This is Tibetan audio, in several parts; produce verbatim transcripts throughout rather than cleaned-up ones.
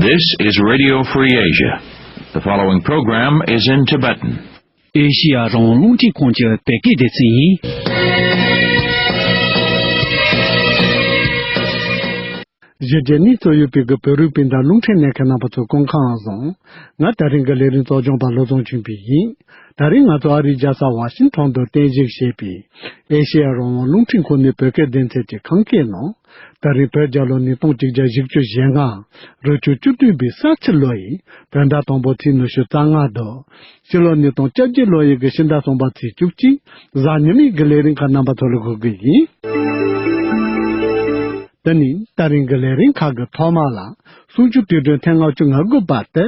This is Radio Free Asia. The following program is in Tibetan. ཨེ་ཤི་ཡ་རང་དབང་རླུང་འཕྲིན་ཁང་གི་བོད་སྐད་སྡེ་ཚན་ཡིན། གཞི་རྒྱ་གནས་ཚུལ་ཡོད་པའི་གི་བོད་རིགས་སྤུན་ཟླ་རླུང་འཕྲིན་གནས་མཁན་རྣམ་པ་ཚོ་སྐུ་ཁམས་བཟང་། ང་དེ་རིང་གི་ལས་རིམ་གཙོ་སྐྱོང་པ་བློ་བཟང་ཆོས་འཕེལ་ཡིན། དེ་རིང་ང་ཚོ་ཨ་རིའི་རྒྱལ་ས་ཝ་ཤིང་ཊོན་དུ་རྟེན་གཞི་བྱས་པའི་ཨེ་ཤེ་ཡ་རང་དབང་རླུང་འཕྲིན་ཁང་ནས་བོད་སྐད་སྡེ་ཚན་གྱི་ཁམས་སྐད་ནང་། དེ་རིང་བོད་རྒྱལ་ལོ་ཉིས་སྟོང་གཅིག་བརྒྱ་བཞི་བཅུ་ཞེ་ལྔ། རི་ཆུ་བཅུ་བདུན་པའི་ས་ཕྱི་ལོ་ཡི་བོད་ཟླ་དང་པོ་ཚེས་ཉི་ཤུ་རྩ་ལྔ་དུ། ཕྱི་ལོ་ཉིས་སྟོང་བཅོ་བརྒྱད་ལོ་ཡི་གི་ཕྱི་ཟླ་གསུམ་པ་ཚེས་བཅུ་གཅིག་གཟའ་ཉི་མའི་གི་ལས་རིམ་ཁག་རྣམ་པ་ཚོ་ལ་གོ་གི་ཡིན། དེ་ནི་དེ་རིང་གི་ལས་རིམ་ཁག་གི་ཐོག་མ་ལ། གསུང་ཆོས་དུས་དྲན་ཐེངས་ལྔ་བཅུ་ང་དགུ་པ་དེ།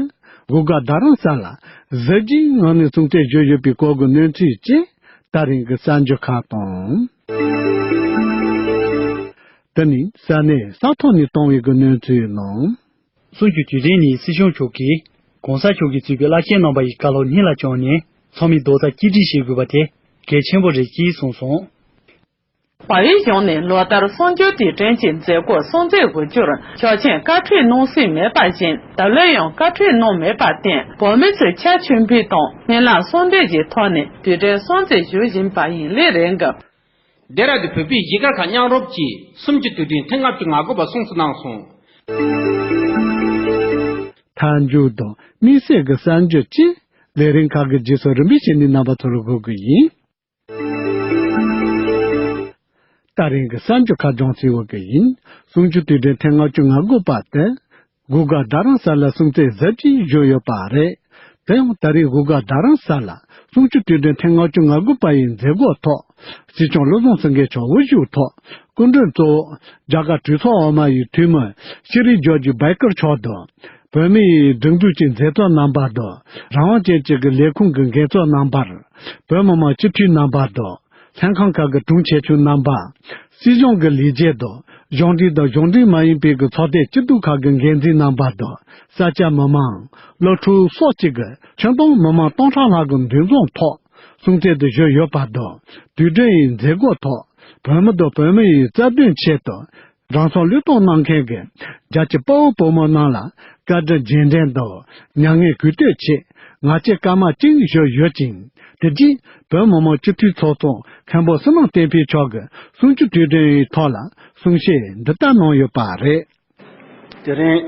སྒོ་དགའ་རྡ་རམ་ས་ལ་གཟི་བརྗིད་ངང་ནས་སྲུང་བརྩི་ཞུས་ཡོད་པའི་སྐོར་གྱི་གནས་ཚུལ་བཅས་དེ་རིང་གི་གསར་འགྱུར་ཁག་དང་། དེ་ནི་ས་གནས་ས་ཐོག་ནས་བཏང་བའི་གི་གནས་ཚུལ་ནང་། གསུང་ཆོས་དུས་དྲན་ནི་སྲིད་སྐྱོང་མཆོག་གིས་གོང་ས་མཆོག་གིས་གཙོས་པའི་བླ་ཆེན་རྣམ་པ་ཡི་བཀའ་སློབ་སྙིང་ལ་བཅངས་ནས་ཚང་མས་རྡོག་རྩ་གཅིག་སྒྲིལ་བྱེད་དགོས་པ་དེ་གལ་ཆེན་པོ་རེད་ཅེས་གསུངས་སོང་། བལ་ཡུལ་གཞུང་ནས་ལོ་ལྟར་གསུང་ཆོས་དུས་དྲན་གྱི་མཛད་སྒོ་སྲུང་བརྩི་འོས་སྦྱོར་ཆོག་མཆན་བཀའ་འཁྲོལ་གནང་སྲོལ་མེད་པ་བཞིན་ད་ལོ་ཡང་བཀའ་འཁྲོལ་གནང་མེད་པར་བརྟེན་བོད་མི་ཚོས་ཕྱག་མཆོད་འབུལ་དང་སྨོན་ལམ་གསོལ་འདེབས་ཀྱི་ཐོག་ནས་དུས་དྲན་སྲུང་བརྩི་ཞུ་བཞིན་པ་ཡིན། ལས་རིང་གི། ལྡེ་ར་ལྡུན་བོད་པའི་གཞིས་སྒར་ཁག་མཉམ་རུབ་ཀྱིས་གསུམ་བཅུའི་དུས་དྲན་ཐེངས་ལྔ་བཅུ་ང་དགུ་པ་སྲུང་བརྩི་གནང་སོང་། མཐའ་མཇུག་དང་དམིགས་བསལ་གྱི་གསར་འགྱུར་བཅས་ལས་རིམ་ཁག་གི་རྗེས་སུ་རིམ་པས་བྱས་ནས་རྣམ་པ་ཚོར་འགོད་ཀྱི་ཡིན། ད་རིང་གི་གསར་འགྱུར་ཁག་སྦྱོང་ཚིག་འོག་གི་ཡིན། གསུང་ཆོས་དུས་དྲན་ཐེངས་ལྔ་བཅུ་ང་དགུ་པ་དེ། སྒོ་དགའ་རྡ་རམ་ས་ལ་སྲུང་བརྩི་གཟབ་རྒྱས་ཞུས་ཡོད་པ་རེད། དེ་ཡང་ད་རེས་སྒོ་དགའ་རྡ་རམ་ས་ལ་གསུང་ཆོས་དུས་དྲན་ཐེངས་ལྔ་བཅུ་ང་དགུ་པ་ཡི་མཛད་སྒོ་ཐོག་སྲིད་སྐྱོང་བློ་བཟང་སེང་གེ་མཆོག་དབུ་བཞུགས་ཐོག་སྐུ་མགྲོན་གཙོ་བོ་རྒྱ་གར་གྲོས་ཚོགས་འོག་མ་ཡི་འཐུས་མི་ཤི་རི་ཇོར་ཇི་བྷའི་ཀར་མཆོག་དང་། བོད་མིའི་སྒྲིག་འཛུགས་ཀྱི་མཛད་གཙོ་རྣམ་པ་དང་། རང་དབང་ཅན་གྱི་ལས་ཁུངས་ཀྱི་འགན་གཙོ་རྣམ་པ། བོད་མི་མང་སྤྱི་འཐུས་རྣམ་པ་དང་། ལྷན་ཁང་ཁག་གི་དྲུང་ཆེ་ཆུང་རྣམ་པ། སྲིད་གཞུང་གི་ལས་བྱེད་དང་། གཞུང་འབྲེལ་དང་གཞུང་འབྲེལ་མ་ཡིན་པའི་གི་ཚོགས་སྡེ་སྐྱིད་སྡུག་ཁག་གི་འགན་འཛིན་རྣམ་པ་དང་། ས་སྐྱ་མི་མང་། སློབ་ཕྲུག་སོགས་བཅས་ཀྱི་ཁྱོན་བསྡོམས་མི་མང་སྟོང་ཕྲག་ལྷག་གི་འདུ་འཛོམས་ཐོག་སྲུང་བརྩི་དུ་ཞུས་ཡོད་པ་དང་། དུས་དྲན་ཡི་མཛད་སྒོ་ཐོག་བོད་མི་དང་བོད་མི་ཡི་རྩ་དོན་ཆེད་དུ། རང་སྲོག་བློས་གཏོང་གནང་མཁན་གྱི་རྒྱ་ཆེ་དཔའ་བོ་དཔའ་མོ་རྣམས་ལ་བཀའ་དྲིན་རྗེས་དྲན་དང་མྱ་ངན་གུས་བཏུད་ཆེད་ངས་བསྐལ་མ་བཅིངས་ཞུས་ཡོད་ཅིང་། དེ་རྗེས་བོད་མི་མང་སྤྱི་འཐུས་ཚོགས་གཙོ་མཁན་པོ་བསོད་ནམས་བསྟན་འཕེལ་མཆོག་གིས་གསུང་ཆོས་དུས་དྲན་ཡི་ཐོག་ལ་གསུང་བཤད་འདི་ལྟར་གནང་ཡོད་པ་རེད། དེ་རིང་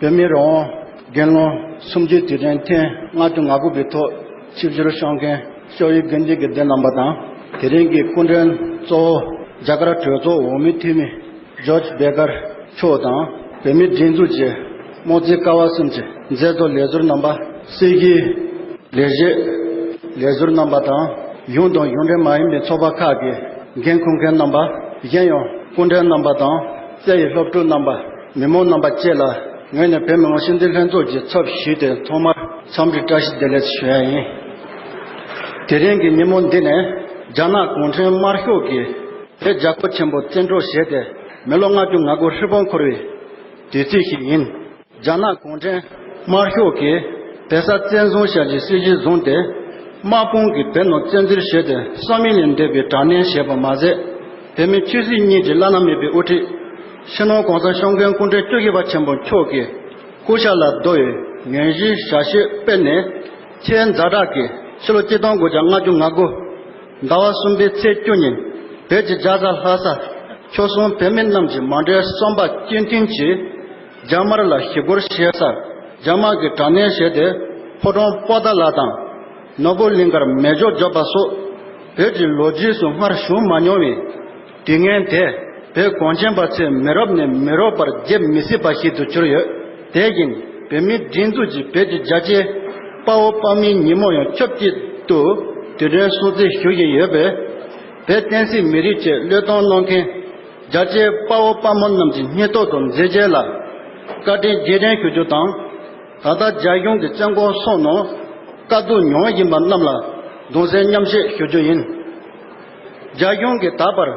བོད་མིའི་རང་དབང་། རྒྱལ་ལོ་གསུམ་བཅུའི་དུས་དྲན་ཐེངས་ལྔ་བཅུ་ང་དགུ་པའི་ཐོག་ཆིབས་བསྒྱུར་ཞུ་མཁན་ཤོག་ཡུལ་དགོན་སྡེ་གི་སྡེ་རྣམ་པ་དང་། དེ་རིང་གི་སྐུ་མགྲོན་གཙོ་བོ་རྒྱ་གར་གྲོས་ཚོགས་འོག་མའི་འཐུས་མི་ཇོརྗ་བྷེ་ཀར་མཆོག་དང་། བོད་མིའི་སྒྲིག་འཛུགས་ཀྱི་དམངས་གཙོའི་ཀ་བ་གསུམ་གྱི་མཛད་གཙོ་ལས་ཟུར་རྣམ་པ། སྲིད་ཀྱི་ལས་བྱེད་ལས་ཟུར་རྣམ་པ་དང་། གཞུང་དང་གཞུང་འབྲེལ་མ་ཡིན་པའི་ཚོགས་པ་ཁག་གི་འགན་འཁུར་མཁན་རྣམ་པ། གཞན་ཡང་སྐུ་མགྲོན་རྣམ་པ་དང་། རྩེ་ཡི་སློབ་ཕྲུག་རྣམ་པ། མི་མང་རྣམ་པ་བཅས་ལ་ངོས་ནས་བོད་མི་མང་སྤྱི་འཐུས་ལྷན་ཚོགས་ཀྱི་ཚབ་ཞུས་ཏེ་ཐོག་མར་འཚམས་འདྲི་བཀྲ་ཤིས་བདེ་ལེགས་ཞུ་ཡ་ཡིན། དེ་རིང་གི་ཉིན་མོ་འདི་ནི་རྒྱ་ནག་གུང་ཁྲན་དམར་ཤོག་གིས་བོད་རྒྱལ་ཁབ་ཆེན་པོ་བཙན་འཕྲོག་བྱས་ཏེ་མི་ལོ་ལྔ་བཅུ་ང་དགུ་ཧྲིལ་པོ་འཁོར་བའི་དུས་ཚིགས་ཤིག་ཡིན། རྒྱ་ནག་གུང་ཁྲན་དམར་ཤོག་གིས་བོད་ས་བཙན་བཟུང་བྱ་རྒྱུའི་སྲིད་བྱུས་བཟུང་སྟེ། དམག་དཔུང་གིས་བོད་ནང་བཙན་འཛུལ་བྱས་ཏེ། བསམ་ཡུལ་ལས་འདས་པའི་དྲག་གནོན་བྱས་པ་མ་ཟད། བོད་མི་ཆོས་སྲིད་གཉིས་ཀྱི་བླ་ན་མེད་པའི་དབུ་ཁྲིད། སྤྱི་ནོར་༸གོང་ས་༸སྐྱབས་མགོན་སྐུ་ཕྲེང་བཅུ་བཞི་པ་ཆེན་པོ་མཆོག་གི་སྐུ་ཕྱྭ་ལ་བསྡོ་བའི་ངན་བྱུས་བྱ་སྤྱོད་སྤེལ་ནས། ཆེས་ཛ་དྲག་གི་ཕྱི་ལོ་གཅིག་སྟོང་དགུ་བརྒྱ་ལྔ་བཅུ་ང་དགུ། ཟླ་བ་གསུམ་པའི་ཚེས་བཅུ་ཉིན། བོད་ཀྱི་རྒྱལ་ས་ལྷ་ས་ཆོལ་གསུམ་བོད་མི་རྣམས་ཀྱི་མ་འབྲེལ་བསམ་པ་གཅིག་མཐུན་གྱིས། རྒྱ་དམར་ལ་ཞི་རྒོལ་བྱེད་སར་རྒྱ་དམར་གྱིས་དྲག་གནོན་བྱས་ཏེ། ཕོ་བྲང་པོ་ཏཱ་ལ་དང་། ནོར་བུ་གླིང་ཁར་མེ་སྒྱོགས་བརྒྱབ་པ་སོགས། བོད་ཀྱི་ལོ་རྒྱུས་སུ་སྔར་བྱུང་མ་མྱོང་བའི་དུས་ངན་དེ། བོད་གངས་ཅན་པ་ཚོས་མི་རབས་ནས་མི་རབས་བར་བརྗེད་མི་སྲིད་པ་ཞིག་ཏུ་གྱུར་ཡོད། དེ་བཞིན་བོད་མིའི་སྒྲིག་འཛུགས་ཀྱིས་བོད་ཀྱི་རྒྱ་ཆེའི་དཔའ་བོ་དཔའ་མོའི་ཉིན་མོ་ཡང་ཆབས་ཅིག་ཏུ་དུས་དྲན་སྲུང་བརྩི་ཞུ་བཞིན་ཡོད་པས། བོད་བསྟན་སྲིད་མི་རིགས་ཆེད་བློས་གཏོང་གནང་མཁན་རྒྱ་ཆེའི་དཔའ་བོ་དཔའ་མོ་རྣམས་ཀྱི་སྙིང་སྟོབས་དང་མཛད་རྗེས་ལ་བཀའ་དྲིན་རྗེས་དྲན་ཞུ་རྒྱུ་དང་། ད་ལྟ་རྒྱ་གཞུང་གི་བཙོན་ཁང་སོགས་ནང་དཀའ་སྡུག་མྱོང་བཞིན་པ་རྣམས་ལ་གདུང་སེམས་མཉམ་སྐྱེད་ཞུ་རྒྱུ་ཡིན། རྒྱ་གཞུང་གིས་ད་བར་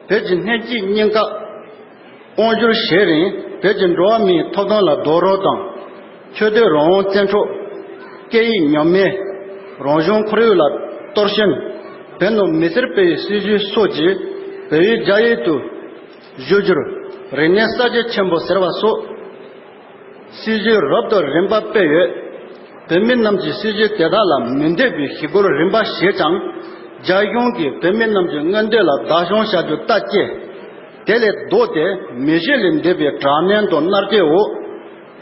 བོད་ཀྱི་སྣེ་གཅིག་གཉིས་ཀ་དབང་བསྒྱུར་བྱེད་རིང་། བོད་ཀྱི་འགྲོ་བ་མིའི་ཐོབ་ཐང་ལ་རྡོག་རོལ་དང་། ཆོས་དད་རང་དབང་བཙན་འཕྲོག་སྐད་ཡིག་ཉམས་དམས། རང་གཞུང་ཁོར་ཡུག་ལ་གཏོར་སྐྱོན། བོད་ནང་མི་སེར་སྤེལ་བའི་སྲིད་བྱུས་སོགས་ཀྱིས་བོད་ཡིག་རྒྱ་ཡིག་ཏུ་བསྒྱུར་རྒྱུར་རིག་གནས་གསར་བརྗེ་ཆེན་པོ་ཟེར་བ་སོགས། སྲིད་ཇུས་རབ་ཏུ་རིམ་པ་སྤེལ་ཡོད། བོད་མི་རྣམས་ཀྱིས་སྲིད་ཇུས་དེ་དག་ལ་མི་འདོད་པའི་ཞི་རྒོལ་རིམ་པ་བྱས་ཀྱང་། རྒྱ་གཞུང་གིས་བོད་མི་རྣམས་ཀྱི་མངོན་འདོད་ལ་བདག་སྐྱོང་བྱ་རྒྱུ་ལྟ་ཅི། དེ་ལས་ལྡོག་སྟེ་མི་གཞི་ལས་འདས་པའི་དྲག་གནོན་དང་མནར་གཅོད་འོག་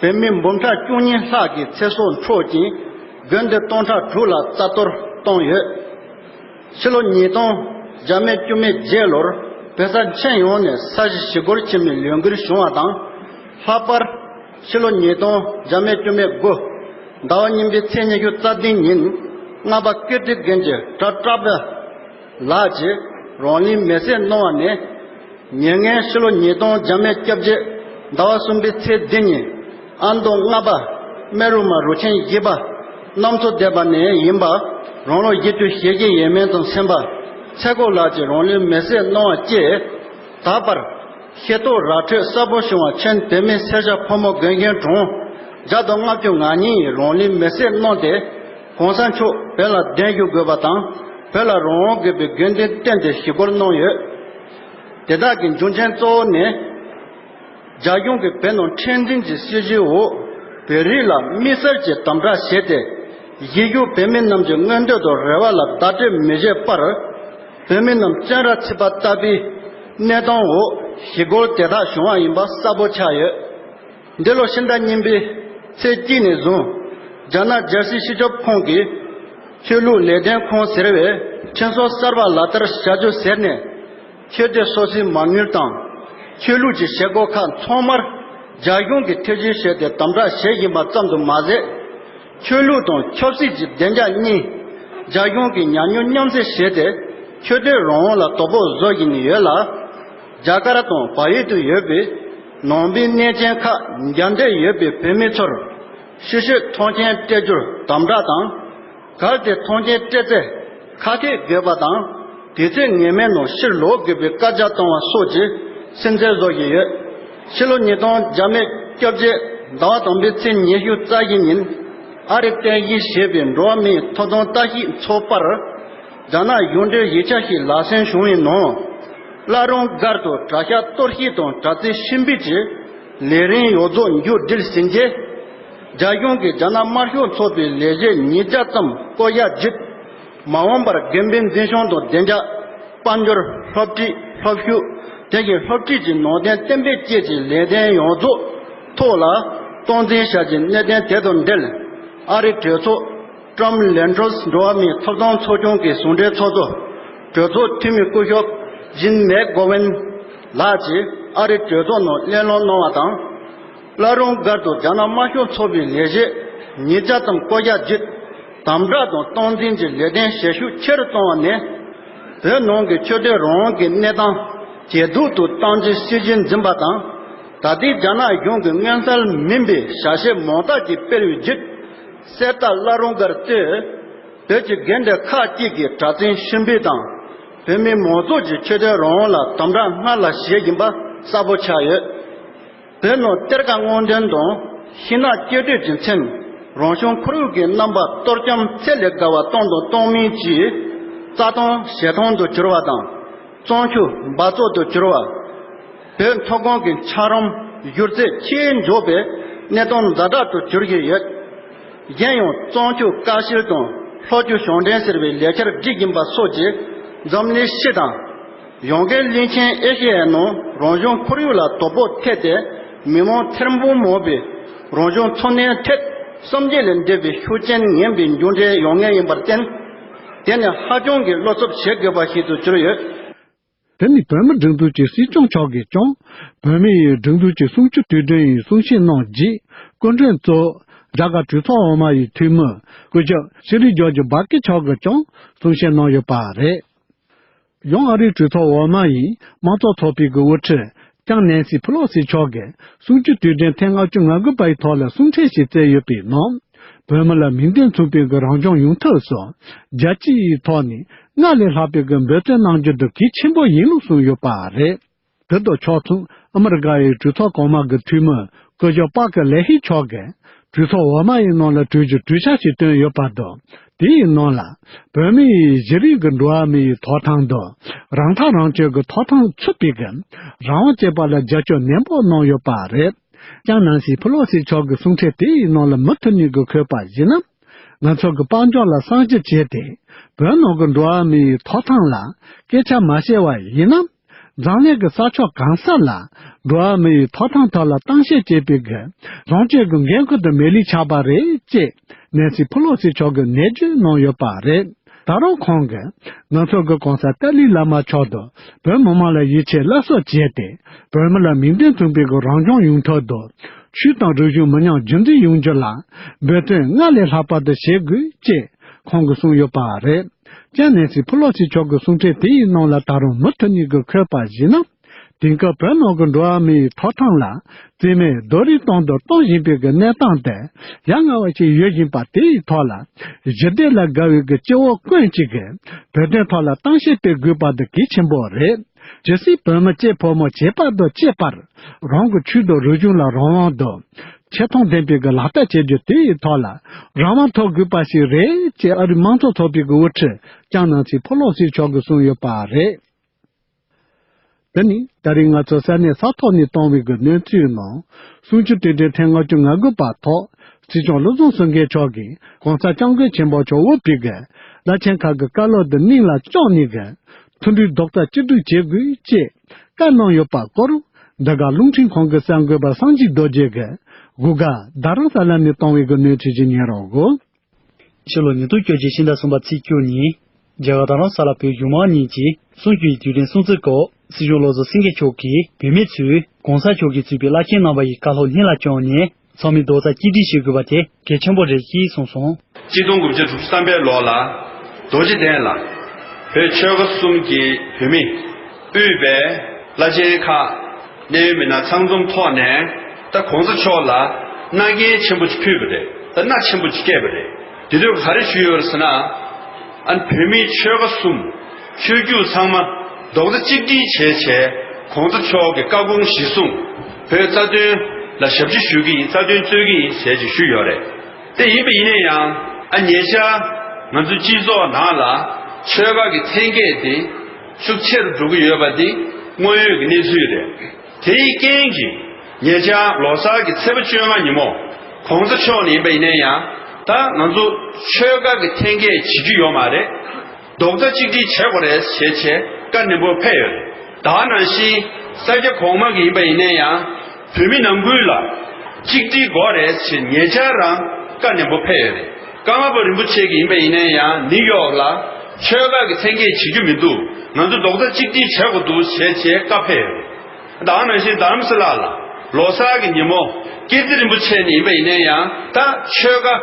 བོད་མི་འབུམ་ཕྲག་བཅུ་གཉིས་ལྷག་གི་ཚེ་སྲོག་འཕྲོག་ཅིང་། དགུན་སྡེ་སྟོང་ཕྲག་དྲུག་ལ་རྩ་གཏོར་བཏང་ཡོད། ཕྱི་ལོ་ཉིས་སྟོང་བརྒྱ་མེད་བཅུ་མེད་བརྒྱད་ལོར་བོད་ས་ཁྱོན་ཡོངས་ནས་ས་གཞི་ཞི་རྒོལ་ཆེན་མོའི་ལས་འགུལ་བྱུང་བ་དང་། ལྷག་པར་ཕྱི་ལོ་ཉིས་སྟོང་བརྒྱ་མེད་བཅུ་མེད་དགུ་ཟླ་བ་གཉིས་པའི་ཚེས་ཉི་ཤུ་རྩ་བདུན་ཉིན། རྔ་པ་ཀིརྟི་དགོན་གྱི་གྲྭ་བཀྲ་བྷེ་ལགས་ཀྱིས་རང་ལུས་མེར་སྲེག་གནང་བ་ནས། ཉེ་སྔོན་ཕྱི་ལོ་ཉིས་སྟོང་བརྒྱ་མེད་བརྒྱད་ཅུ་ཟླ་བ་གསུམ་པའི་ཚེས་བདུན་ཉིན། ཨ་མདོ་རྔ་པ་སྨན་རི་མ་རུ་ཆེན་བཞི་པ་གནམ་མཚོ་སྡེ་པ་ནས་ཡིན་པ། རང་ལོ་བཞི་བཅུ་ཞེ་བཞི་ཡས་མས་དང་མཚན་པ་ཚེ་སྒོ་ལགས་ཀྱིས་རང་ལུས་མེར་སྲེག་གནང་བ་བཅས། ད་བར་ཤེས་རྟོགས་ར་འཕྲོད་གསལ་པོ་བྱུང་བ་ཁྱོན་བོད་མི་སེར་སྐྱ་ཕོ་མོ་རྒན་གཞོན་གྲངས་བརྒྱ་དང་ལྔ་བཅུ་ང་གཉིས་ཡིས་རང་ལུས་མེར་སྲེག་གནང་སྟེ། གོང་ས་མཆོག་བོད་ལ་གདན་ཞུ་དགོས་པ་དང་། བོད་ལ་རང་དབང་དགོས་པའི་དགོས་འདུན་བཏོན་ཏེ་ཞི་རྒོལ་གནང་ཡོད། དེ་དག་གི་རྒྱུ་རྐྱེན་གཙོ་བོ་ནི། རྒྱ་གཞུང་གིས་བོད་ནང་ཁྲིམས་འཛིན་གྱི་སྲིད་བྱུས་འོག་བོད་རིགས་ལ་དམིགས་བསལ་གྱི་དམ་དྲག་བྱས་ཏེ། གཞིས་བཞུགས་བོད་མི་རྣམས་ཀྱི་མངོན་འདོད་དང་རེ་བ་ལ་བརྡ་སྤྲོད་མི་བྱེད་པར། བོད་མི་རྣམས་བཙོན་རར་ཚུད་པ་ལྟ་བུའི་གནས་སྟངས་འོག་ཞི་རྒོལ་དེ་དག་བྱུང་བ་ཡིན་པ་གསལ་པོ་ཆགས་ཡོད། འདི་ལོ་ཕྱི་ཟླ་གཉིས་པའི་ཚེས་གཅིག་ནས་བཟུང་། རྒྱ་ནག་རྒྱལ་སྤྱིའི་སྤྱི་ཁྱབ་ཁང་གིས་ཆོས་ལུགས་ལས་དོན་ཁང་ཟེར་བའི་ཁྲིམས་སྲོལ་གསར་པ་ལག་བསྟར་བྱ་རྒྱུ་ཟེར་ནས། ཆོས་དད་སོ་སོའི་མ་དངུལ་དང་། ཆོས་ལུགས་ཀྱི་བྱེད་སྒོ་ཁག་ཚང་མར་རྒྱ་གཞུང་གིས་ཐེ་བྱུས་བྱས་ཏེ་དམ་དྲག་བྱེད་བཞིན་པ་ཙམ་དུ་མ་ཟད། ཆོས་ལུགས་དང་ཆབ་སྲིད་ཀྱི་བདེ་འཇགས་གཉིས་རྒྱ་གཞུང་གིས་ཉམས་མྱོང་མཉམ་བསྲེས་བྱས་ཏེ། ཆོས་དད་རང་དབང་ལ་དོ་ཕོག་བཟོ་བཞིན་ཡོད་ལ། རྒྱ་གར་དང་བལ་ཡུལ་དུ་ཡོད་པའི་ནང་པའི་གནས་ཆེན་ཁག་འགྱམ་འདས་ཡོད་པའི་བོད་མི་ཚོར་ཕྱི་བཤོལ་ཐོངས་མཆན་སྤྲད་རྒྱུར་དམ་དྲག་དང་། གལ་ཏེ་ཐོངས་མཆན་སྤྲད་ཚེ་ཁ་གཏད་དགོས་པ་དང་། དུས་ཚོད་ངེས་མེད་ནང་ཕྱིར་ལོག་དགོས་པའི་བཀའ་རྒྱ་བཏང་བ་སོགས་ཀྱི་སུན་གཙེར་བཟོ་བཞིན་ཡོད། ཕྱི་ལོ་ཉིས་སྟོང་བརྒྱ་མེད་བཅོ་བརྒྱད་ཟླ་བ་དང་པོའི་ཚེས་ཉི་ཤུ་རྩ་བཞི་ཉིན། ཨ་རིར་རྟེན་གཞི་བྱས་པའི་འགྲོ་བ་མིའི་ཐོབ་ཐང་ལྟ་ཞིབ་ཚོགས་པར། རྒྱ་ནག་གཞུང་འབྲེལ་ཡིག་ཆ་ཞིག་ལག་སོན་བྱུང་བའི་ནང་། བླ་རུང་སྒར་དུ་གྲྭ་ཤག་གཏོར་བཤིག་དང་གྲྭ་བཙུན་ཕྱིར་འབུད་ཀྱི་ལས་རིམ་ཡོངས་རྫོགས་མཇུག་སྒྲིལ་ཟིན་རྗེས། རྒྱ་གཞུང་གིས་རྒྱ་ནག་དམར་ཤོག་ཚོགས་པའི་ལས་བྱེད་ཉིས་བརྒྱ་ཙམ་བསྐོ་གཞག་བརྒྱུད། མ་འོངས་པར་དགོན་པའི་འཛིན་སྐྱོང་དང་བདེ་འཇགས། དཔལ་འབྱོར། སློབ་ཁྲིད། སློབ་ཞུགས། དེ་བཞིན་སློབ་ཁྲིད་ཀྱི་ནང་དོན་གཏན་འབེབས་བཅས་ཀྱི་ལས་དོན་ཡོངས་རྫོགས་ཐོག་ལ་སྟངས་འཛིན་བྱ་རྒྱུའི་གནད་དོན་དེ་དང་འབྲེལ། ཨ་རིའི་གྲོས་ཚོགས་Trump Landers འགྲོ་བ་མིའི་ཐོབ་ཐང་ཚོགས་ཆུང་གི་ཟུང་འབྲེལ་ཚོགས་གཙོ་གྲོས་ཚོགས་འཐུས་མི་སྐུ་ཞབས་Jean McGovern ལགས་ཀྱིས་ཨ་རིའི་གྲོས་ཚོགས་ནང་གླེང་སློང་གནང་བ་དང་། བླ་རུང་སྒར་དུ་རྒྱ་ནག་དམར་ཤོག་ཚོགས་པའི་ལས་བྱེད་ཉིས་བརྒྱ་ཙམ་བསྐོ་གཞག་བརྒྱུད། དམ་དྲག་དང་སྟངས་འཛིན་གྱི་ལས་དོན་བྱེད་ཤུགས་ཆེ་རུ་བཏང་བ་ནས། བོད་ནང་གི་ཆོས་དད་རང་དབང་གི་གནས་སྟངས་ཇེ་སྡུག་ཏུ་གཏང་རྒྱུའི་སྲིད་ཇུས་འཛིན་པ་དང་། ད་ལྟའི་རྒྱ་ནག་གཞུང་གི་མངོན་གསལ་མིན་པའི་བྱ་བྱེད་མང་དག་ཅིག་སྤེལ་བའི་བརྒྱུད། གསེར་རྟ་བླ་རུང་སྒར་གཙོས་བོད་ཀྱི་དགོན་སྡེ་ཁག་ཅིག་གི་གྲྭ་བཙུན་ཕྱིར་འབུད་དང་། བོད་མི་མང་ཚོགས་ཀྱི་ཆོས་དད་རང་དབང་ལ་དམ་དྲག་སྔར་ལས་བྱེད་བཞིན་པ་གསལ་པོ་ཆགས་ཡོད། བོད་ནང་གཏེར་ཁ་སྔོག་འདོན་དང་ཤིང་ནགས་གཅོད་འབྲེག་གི་མཚོན། རང་བྱུང་ཁོར་ཡུག་གི་རྣམ་པ་གཏོར་བཅོམ་ཚད་ལས་བརྒལ་བ་བཏང་དང་གཏོང་མུས་ཀྱིས། རྩྭ་ཐང་བྱེ་ཐང་དུ་གྱུར་བ་དང་། གཙང་ཆུ་འབག་བཙོག་ཏུ་གྱུར་བ། བོད་མཐོ་སྒང་གི་འཁྱགས་རོམ་བཞུར་ཚད་ཆེས་མགྱོགས་པའི་གནས་སྟངས་ཛ་དྲག་ཏུ་གྱུར་བཞིན་ཡོད། གཞན་ཡང་གཙང་ཆུ་ཀ་ཤིལ་དང་ལྷོ་ཆུ་གཞུང་འབྲེལ་ཟེར་བའི་ལས་འཆར་སྒྲིག་བཞིན་པ་སོགས་ཀྱིས་འཛམ་གླིང་སྤྱི་དང་། ཡང་སྒོས་གླིང་ཆེན་ཨེ་ཤེ་ཡའི་ནང་རང་བྱུང་ཁོར་ཡུག་ལ་དོ་ཕོག་ཐེབས་ཏེ། མི་མང་ཐེར་འབུམ་མང་པོས་རང་བྱུང་འཚོ་གནས་ཐད་གསུམ་བརྒྱ་ལས་འདས་པའི་ཤུགས་རྐྱེན་ངན་པའི་མཇུག་འབྲས་ཡོང་ངེས་ཡིན་པར་བརྟེན། དེ་ནི་ཧ་ཅང་གི་བློ་འཚབ་བྱེད་དགོས་པ་ཞིག་ཏུ་གྱུར་ཡོད། དེ་ནི་བོད་མིའི་སྒྲིག་འཛུགས་ཀྱི་སྲིད་སྐྱོང་མཆོག་གིས་ཀྱང་། བོད་མིའི་སྒྲིག་འཛུགས་ཀྱི་གསུམ་བཅུའི་དུས་དྲན་ཡི་གསུང་བཤད་གནང་རྗེས། སྐུ་མགྲོན་གཙོ་བོ་རྒྱ་གར་གྲོས་ཚོགས་འོག་མ་ཡི་འཐུས་མི་སྐུ་ཞབས་ཤི་རི་ཇོར་ཇི་བྷ་ཀེ་མཆོག་གིས་ཀྱང་གསུང་བཤད་གནང་ཡོད་པ་རེད། ཡང་ཨ་རིའི་གྲོས་ཚོགས་འོག་མ་ཡི་དམངས་གཙོ་ཚོགས་པའི་གི་དབུ་ཁྲིད་ལྕམ་ནན་སི་ཕི་ལོ་སི་མཆོག་གིས་གསུམ་བཅུའི་དུས་དྲན་ཐེངས་ལྔ་བཅུ་ང་དགུ་པ་ཡི་ཐོག་ལ་གསུང་འཕྲིན་ཞིག་བསྩལ་ཡོད་པའི་ནང་། བོད་མི་ལ་མིང་དོན་མཚུངས་པའི་གི་རང་སྐྱོང་ཡོང་ཐབས་སུ་རྒྱལ་སྤྱིའི་ཐོག་ནས་སྔར་ལས་ལྷག་པའི་གི་འབད་བརྩོན་གནང་རྒྱུ་དེ་གལ་ཆེན་པོ་ཡིན་ལུགས་གསུངས་ཡོད་པ་རེད། དེ་དང་ཕྱོགས་མཚུངས་ཨ་མི་རི་ཀ་ཡི་གྲོས་ཚོགས་གོང་མ་གི་འཐུས་མི་སྐུ་ཞབས་པཱ་ཀར་ལེ་ཧི་མཆོག་གིས་གྲོས་ཚོགས་འོག་མ་ཡི་ནང་ལ་གྲོས་གཞི་གྲོས་འཆར་ཞིག་བཏོན་ཡོད་པ་དང་། དེའི་ནང་ལ་བོད་མིའི་གཞི་རིམ་གྱི་འགྲོ་བ་མིའི་ཐོབ་ཐང་དང་། རང་ཐག་རང་གཅོད་ཀྱི་ཐོབ་ཐང་ཚུད་པའི་གི་རང་དབང་བཅས་པ་ལ་རྒྱབ་སྐྱོར་ནན་པོ་གནང་ཡོད་པ་རེད། ཀྱང་ནང་སྲིད་ཕུ་ལོ་སི་མཆོག་གི་གསུང་འཕྲིན་དེའི་ནང་ལ་མུ་མཐུད་ནས་གི་འཁོད་པ་ཡིན་ན། ང་ཚོ་གི་དཔལ་འབྱོར་ལ་བསམ་གཞིག་བྱས་ཏེ། བོད་ནང་གི་འགྲོ་བ་མིའི་ཐོབ་ཐང་ལ་སྐད་ཆ་མ་བཤད་པ་ཡིན་ན། འཛམ་གླིང་གི་ས་ཕྱོགས་གང་ས་ལ་འགྲོ་བ་མིའི་ཐོབ་ཐང་ཐོག་ལ་གཏམ་བཤད་བྱེད་པའི་གི་ལོངས་སྤྱོད་ཀྱི་འགན་ཁུར་དུ་མེད་ལུགས་ཆགས་པ་རེད་ཅེས་ནན་སི་ཕུ་ལོ་སི་མཆོག་གིས་ནན་བརྗོད་གནང་ཡོད་པ་རེད། ད་རུང་ཁོང་གིས་ང་ཚོ་གི་གོང་ས་ཏཱ་ལའི་བླ་མ་མཆོག་ཏུ་བོད་མི་མང་ལ་ཡིད་ཆེས་སླར་གསོ་བྱས་ཏེ་བོད་མི་ལ་མིང་དོན་མཚུངས་པའི་གི་རང་སྐྱོང་ཡོང་ཐབས་དུ་ཆོས་དང་རིག་གཞུང་མི་ཉམས་རྒྱུན་འཛིན་ཡོང་རྒྱུ་ལ་འབད་བརྩོན་སྔར་ལས་ལྷག་པ་དུ་བྱེད་དགོས་ཅེས་ཁོང་གིས་གསུངས་ཡོད་པ་རེད། ཀྱང་ནན་སི་ཕུ་ལོ་སི་མཆོག་གི་གསུང་འཕྲིན་དེའི་ནང་ལ་ད་རུང་མུ་མཐུད་ནས་གི་འཁོད་པ་ཡིན་ན། དེང་སྐབས་བོད་ནང་གི་འགྲོ་བ་མིའི་ཐོབ་ཐང་ལ་རྩིས་མེད་རྡོག་རོལ་གཏོང་དུ་གཏོང་བཞིན་པའི་གི་གནས་སྟངས་དེ་ཡ་ང་བ་ཞིག་ཡོད་བཞིན་པ་དེའི་ཐོག་ལ་ཞི་བདེ་ལ་དགའ་བའི་གི་སྤྱི་བོ་ཀུན་གཅིག་གིས་བོད་དོན་ཐོག་ལ་གཏམ་བཤད་སྤེལ་དགོས་པ་དེ་གལ་ཆེན་པོ་རེད། ཇི་སྲིད་བོད་མི་གཅིག་ཕོ་མོ་ཁྱད་པར་དུ་གཅིག་པར་རང་གི་ཆོས་དང་རིག་གཞུང་ལ་རང་དབང་དང་ཆེ་མཐོང་ལྡན་པའི་གི་ལག་བསྟར་བྱེད་རྒྱུ་དེའི་ཐོག་ལ་རང་དབང་ཐོབ་དགོས་པ་ཞིག་རེད་ཅེས་ཨ་རིའི་དམངས་གཙོ་ཚོགས་པའི་གི་དབུ་ཁྲིད་ཀྱང་ནན་སི་ཕུ་ལོ་སི་མཆོག་གིས་གསུངས་ཡོད་པ་རེད། དེ་ནི་ད་རིང་ང་ཚོ་ས་གནས་ས་ཐོག་ནས་བཏང་བའི་གི་གནས་ཚུལ་ནང་གསུམ་བཅུ་དྲུག་དྲུག་ཐེངས་ལྔ་བཅུ་ང་དགུ་པ་ཐོག་སྲིད་སྐྱོང་བློ་བཟང་སེང་གེ་མཆོག་གིས་གོང་ས་སྐྱབས་མགོན་ཆེན་པོ་མཆོག་དབུས་པའི་གི་བླ་ཆེན་ཁག་གི་བཀའ་སློབ་དེ་སྙིང་ལ་བཅངས་ནས་གི་མཐུན་སྒྲིལ་རྡོག་རྩ་གཅིག་སྒྲིལ་བྱེད་དགོས་ཅེས་བཀའ་གནང་ཡོད་པ་སྐོར་འདི་ག་རླུང་འཕྲིན་ཁང་གི་གསར་འགོད་པ་སངས་རྒྱས་རྡོ་རྗེ་གིས་གུ་ག་རྡ་རམ་ས་ལ་ནས་བཏང་བའི་གི་གནས་ཚུལ་ཞིག་ཉན་རོགས་གོ། ཕྱི་ལོ་ཉིས་སྟོང་བཅོ་བརྒྱད་ཕྱི་ཟླ་གསུམ་པ་ཚེས་བཅུ་ཉིན། རྒྱ་གར་རྡ་རམ་ས་ལ་བོད་གཞུང་མང་གཉིས་ཀྱིས་གསུང་ཆོས་དུས་དྲན་སྲུང་བརྩི་སྐོར་སྲིད་སྐྱོང་བློ་བཟང་སེང་གེ་མཆོག་གིས་བོད་མི་ཚོས་གོང་ས་མཆོག་གིས་གཙོས་པའི་བླ་ཆེན་རྣམ་པ་ཡི་བཀའ་སློབ་སྙིང་ལ་བཅངས་ནས་ཚང་མས་རྡོག་རྩ་གཅིག་སྒྲིལ་བྱེད་དགོས་པ་དེ་གལ་ཆེན་པོ་རེད་ཅེས་གསུངས་སོང་། གཅིག་སྟོང་དགུ་བརྒྱ་དྲུག་ཅུ་རེ་གསུམ་པའི་ལོ་ལ་རྡོ་རྗེ་གདན་ལ་བོད་ཆོལ་ཁ་གསུམ་གྱི་བོད་མི་དབུས་པའི་བླ་ཆེན་ཁག་གནད་ཡོད་མི་སྣ་ཚང་འཛོམས་ཐོག་ནས་ད་གོང་ས་མཆོག་ལ་མནའ་གན་ཆེན་པོ་ཅིག་ཕུལ་བ་རེད། ད་མནའ་ཆེན་པོ་ཅིག་བསྐྱལ་བ་རེད། དེ་དུས་ག་རེ་ཞུས་ཡོད་རེད་ཟེར་ན། ཨ་ནི་བོད་མིའི་ཆོལ་ཁ་གསུམ་ཆོས་བརྒྱུད་ཚང་མ་རྡོག་རྩ་གཅིག་སྒྲིལ་བྱས་བྱས་གོང་ས་མཆོག་གི་བཀའ་དགོངས་གཞིར་བཟུང་བོད་རྩ་དོན་ལ་ཞབས་ཕྱི་ཞུ་གི་ཡིན། རྩ་དོན་རྩོད་ཀྱི་ཡིན་ཟེར་ཅིག་ཞུས་ཡོད་རེད། དེ་ཡིན་པ་ཡིན་ན་ཡང་ཨ་ཉེ་ཆར་ང་ཚོའི་སྤྱི་ཚོགས་ནང་ལ་ཆོལ་ཁ་གི་འཐེན་འཁྱེར་དེ་ཤུགས་ཆེ་རུ་འགྲོ་གི་ཡོད་པ་དེ་དངོས་ཡོད་ཀྱི་གནས་ཚུལ་རེད། དེའི་རྐྱེན་གྱིས་ཉེ་ཆར་ལོ་གསར་གྱི་ཚེས་པ་བཅོ་ལྔ་ཉིན་མོ་གོང་ས་མཆོག་ནས་ཡིན་པ་ཡིན་ན་ཡང་ད་ང་ཚོ་ཆོལ་ཁ་གི་འཐེན་འཁྱེར་བྱེད་རྒྱུ་ཡོད་མ་རེད། རྡོག་རྩ་གཅིག་སྒྲིལ་བྱེད་དགོས་རེད་ཞེས་བྱས་བཀའ་ནན་པོ་ཕེབས་ཡོད་རེད། ད་ནང་བཞིན་ས་སྐྱ་གོང་མ་གི་ཡིན་པ་ཡིན་ན་ཡང་བོད་མི་ནང་ཁུལ་ལ་གཅིག་སྒྲིལ་དགོས་རེད་ཞེས་ཉེ་ཆར་རང་བཀའ་ནན་པོ་ཕེབས་ཡོད་རེད། ཀརྨ་པ་རིན་པོ་ཆེ་གི་ཡིན་པ་ཡིན་ན་ཡང་ནིའུ་ཡོག་ལ་ཆོལ་ཁ་གི་འཐེན་འཁྱེར་བྱེད་རྒྱུ་མི་འདུག་ང་ཚོ་རྡོག་རྩ་གཅིག་སྒྲིལ་བྱེད་དགོས་འདུག་ཞེས་བྱས་བཀའ་ཕེབས་ཡོད་རེད། ད་ནང་བཞིན་རྡ་རམ་ས་ལ་ལ་ལོ་གསར་གྱི་ཉིན་མོ་ཀིརྟི་རིན་པོ་ཆེ་ནས་ཡིན་པ་ཡིན་ན་ཡང་ད་ཆོལ་ཁ་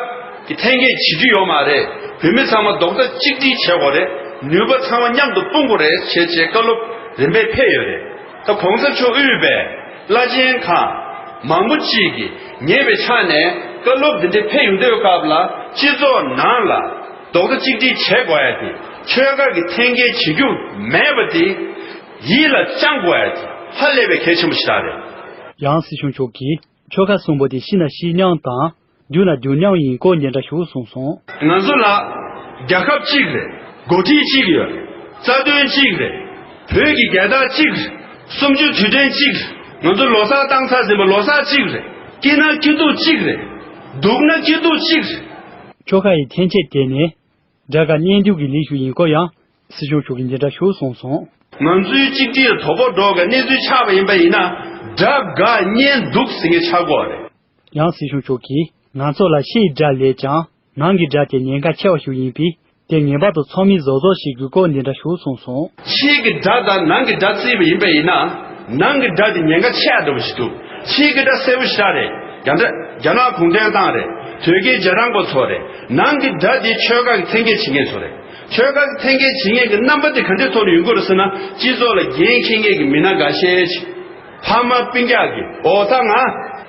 གི་འཐེན་འཁྱེར་བྱེད་རྒྱུ་ཡོད་མ་རེད། བོད་མི་ཚང་མ་རྡོག་རྩ་གཅིག་སྒྲིལ་བྱེད་དགོས་རེད། ནུས་པ་ཚང་མ་མཉམ་དུ་སྤུངས་དགོས་རེད་ཞེས་བྱས་བཀའ་སློབ་རིམ་པས་ཕེབས་ཡོད་རེད། ད་གོང་ས་མཆོག་དབུས་པའི་བླ་ཆེན་ཁག་མང་པོ་ཅིག་གིས་ཉན་པའི་ཆ་ནས་བཀའ་སློབ་འདི་འདྲ་ཕེབས་ཡོང་དུས་སྐབས་ལ་སྤྱི་ཚོགས་ནང་ལ་རྡོག་རྩ་གཅིག་སྒྲིལ་བྱེད་དགོས་ཡ་དེ་ཆོལ་ཁ་གི་འཐེན་འཁྱེར་བྱེད་རྒྱུ་མེད་པ་དེ། ཡིད་ལ་བཅངས་དགོས་ཡ་དེ་ཧ་ལས་པའི་གལ་ཆེན་པོ་ཞིག་རེད། ཡང་སྲིད་སྐྱོང་མཆོག་གིས་ཆོལ་ཁ་གསུམ་པོ་དེ་ཤི་ན་ཤི་མཉམ་དང་རྒྱུག་ན་རྒྱུག་མཉམ་ཡིན་སྐོར་འདི་འདྲ་ཞུ་གསུངས་སོང་། ང་ཚོ་ལ་རྒྱལ་ཁབ་གཅིག་རེད། འགོ་ཁྲིད་གཅིག་ཡོད་རེད། རྩ་དོན་གཅིག་རེད། བོད་ཀྱི་རྒྱལ་དར་གཅིག་རེད། གསུམ་བཅུ་དུས་དྲན་གཅིག་རེད། ང་ཚོ་ལོ་གསར་བཏང་ཚར་ཟིན་པ་ལོ་གསར་གཅིག་རེད། སྐྱིད་ན་སྐྱིད་སྡུག་གཅིག་རེད། སྡུག་ན་སྐྱིད་སྡུག་གཅིག་རེད། ཆོལ་ཁ་ཡི་འཐེན་འཁྱེར་དེ་ནི། དགྲ་དགའ་གཉེན་སྡུག་གི་ལས་ཤིག་ཡིན་སྐོར་ཡང་སྲིད་སྐྱོང་མཆོག་གིས་འདི་འདྲ་ཞུ་གསུངས་སོང་། ང་ཚོའི་གཅིག་སྒྲིལ་དོ་ཕོག་འགྲོ་གི་གནས་ཚུལ་ཆགས་པ་ཡིན་པ་ཡིན་ན་དགྲ་དགའ་གཉེན་སྡུག་ཟེར་མཁན་ཆགས་ཀྱི་ཡོད་རེད། ཡང་སྲིད་སྐྱོང་མཆོག་གིས་ང་ཚོ་ལ་ཕྱིའི་དགྲ་ལས་ཀྱང་ནང་གི་དགྲ་དེ་ཉེན་ཁ་ཆེ་བ་ཞིག་ཡིན་པས་དེ་ངེས་པར་དུ་ཚང་མས་གཟབ་གཟབ་བྱེད་དགོས་སྐོར་འདི་འདྲ་ཞུ་གསུངས་སོང་། ཕྱི་གི་དགྲ་དང་ནང་གི་དགྲ་བརྩིས་པ་ཡིན་པ་ཡིན་ན་ནང་གི་དགྲ་དེ་ཉེན་ཁ་ཆེ་བ་འདྲ་པོ་ཞིག་འདུག་ཕྱི་གི་དགྲ་གསལ་པོ་ཞེ་དྲག་རེད། རྒྱ་འདྲ་རྒྱ་ནག་གུང་ཁྲན་ཏང་རེད། དོལ་རྒྱལ་རྗེས་འབྲང་པ་ཚོ་རེད། ནང་གི་དགྲ་དེ་ཆོལ་ཁ་གི་འཐེན་འཁྱེར་བྱེད་མཁན་ཚོ་རེད། ཆོལ་ཁ་གི་འཐེན་འཁྱེར་བྱེད་མཁན་གྱི་རྣམ་པ་དེ་ག་འདྲའི་ཐོག་ནས་ཡོང་གི་རེད་ཟེར་ན་སྤྱི་ཚོགས་ལ་འགན་འཁྱེར་མཁན་གྱི་མི་སྣ་འགའ་ཤས་ཤིག་ཕ་མ་སྤུན་ཀྱག་གིས་འོ་ད་ང་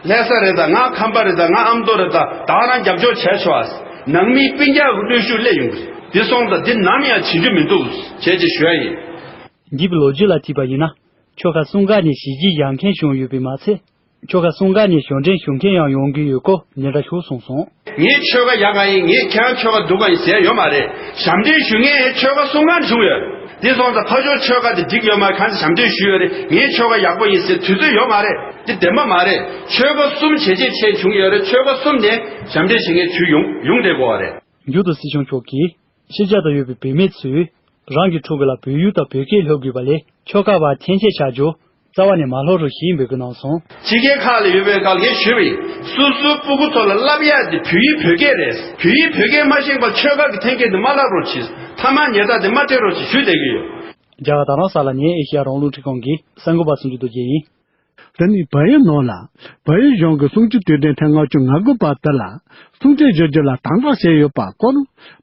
ལྷ་ས་རེད་ད་ང་ཁམས་པ་རེད་ད་ང་ཨ་མདོ་རེད་ད་ད་རང་རྒྱབ་སྐྱོར་བྱས་ཆོག་ཨ། ནང་མིའི་སྤུན་ཀྱག་གི་གནོན་ཤུགས་སླེབས་ཡོང་གི་རེད། དེ་སོང་ཙང་འདི་ནམ་ཡང་བྱེད་རྒྱུ་མི་འདུག་བྱས་ཅེས་ཞུ་ཡ་ཡིན། འདས་པའི་ལོ་རྒྱུས་ལ་བལྟས་པ་ཡིན་ན་ཆོལ་ཁ་གསུམ་ཀ་ནས་གཞིས་བྱེས་ཡག་མཁན་བྱུང་ཡོད་པས་མ་ཚད། ཆོལ་ཁ་གསུམ་ཀ་ནས་གཞུང་འབྲེལ་ཞུ་མཁན་ཡང་ཡོང་གི་ཡོད་སྐོར་འདི་འདྲ་ཞུ་གསུངས་སོང་། ངའི་ཆོལ་ཁ་ཡག་ག་ཡིན། ངའི་ཁྱེད་རང་ཆོལ་ཁ་སྡུག་ག་ཡིན་ཟེར་ཡོད་མ་རེད། ཞབས་འདྲེན་ཞུ་མཁན་ཆོལ་ཁ་གསུམ་ཀ་ནས་བྱུང་ཡོད། འདི་སོང་ཙང་ཕར་ཕྱོགས་ཆོལ་ཁ་དེ་འགྲིག་ཡོད་མ་རེད། གང་ཞབས་འདྲེན་ཞུས་ཡོད་རེད། ངའི་ཆོལ་ཁ་ཡག་པོ་ཡིན་ཟེར་དུས་ཚོད་ཡོད་མ་རེད། འདི་བདེན་པ་མ་རེད། ཆོལ་ཁ་གསུམ་བྱས་རྗེས་བྱས་བྱུང་ཡོད་རེད། ཆོལ་ཁ་གསུམ་ནས་ཞབས་འདྲེན་བྱེད་མཁན་ཚུར་ཡོང་ཡོང་བསྡད་དགོས་པ་རེད། མཇུག་ཏུ་སྲིད་སྐྱོང་མཆོག་གིས་ཕྱི་རྒྱལ་དུ་ཡོད་པའི་བོད་མི་ཚོས་རང་གི་ཕྲུ་གུ་ལ་བོད་ཡིག་དང་བོད་སྐད་སློབ་དགོས་པ་ལས་ཆོལ་ཁ་བར་འཐེན་འཁྱེར་བྱ་རྒྱུ་རྩ་བ་ནས་མ་སློབ་རོགས་ཞེས་འབོད་སྐུལ་གནང་སོང་། ཕྱི་རྒྱལ་ཁག་ལ་ཡོད་པའི་སྐབས་ངས་ཞུས་པ་ཡིན། སོ་སོའི་སྤུ་གུ་ཚོ་ལ་བསླབ་ཡག་དེ་བོད་ཡིག་བོད་སྐད་རེད། བོད་ཡིག་བོད་སྐད་མ་ཤེས་པར་ཆོལ་ཁ་གི་འཐེན་འཁྱེར་དེ་མ་བསླབ་རོགས་གྱིས། ཐ་མག་ཉལ་ཐ་དེ་མ་སྤྲད་རོགས་གྱིས་ཞུས་བསྡད་ཀྱི་ཡོད། རྒྱ་གར་རྡ་རམ་ས་ལ་ནས་ཨེ་ཤེ་ཡ་རང་དབང་རླུང་འཕྲིན་ཁང་གི་གསར་འགོད་པ་སུམ་ཅུ་རྡོ་རྗེ་ཡིན། དེ་ནི་བལ་ཡུལ་ནང་ལ་བལ་ཡུལ་གཞུང་གི་གསུམ་བཅུའི་དུས་དྲན་ཐེངས་ལྔ་བཅུ་ང་དགུ་པ་དེ་ལ་གསུང་འཕྲིན་ཞུ་རྒྱུ་ལ་དམ་དྲག་བྱས་ཡོད་པ་སྐོར།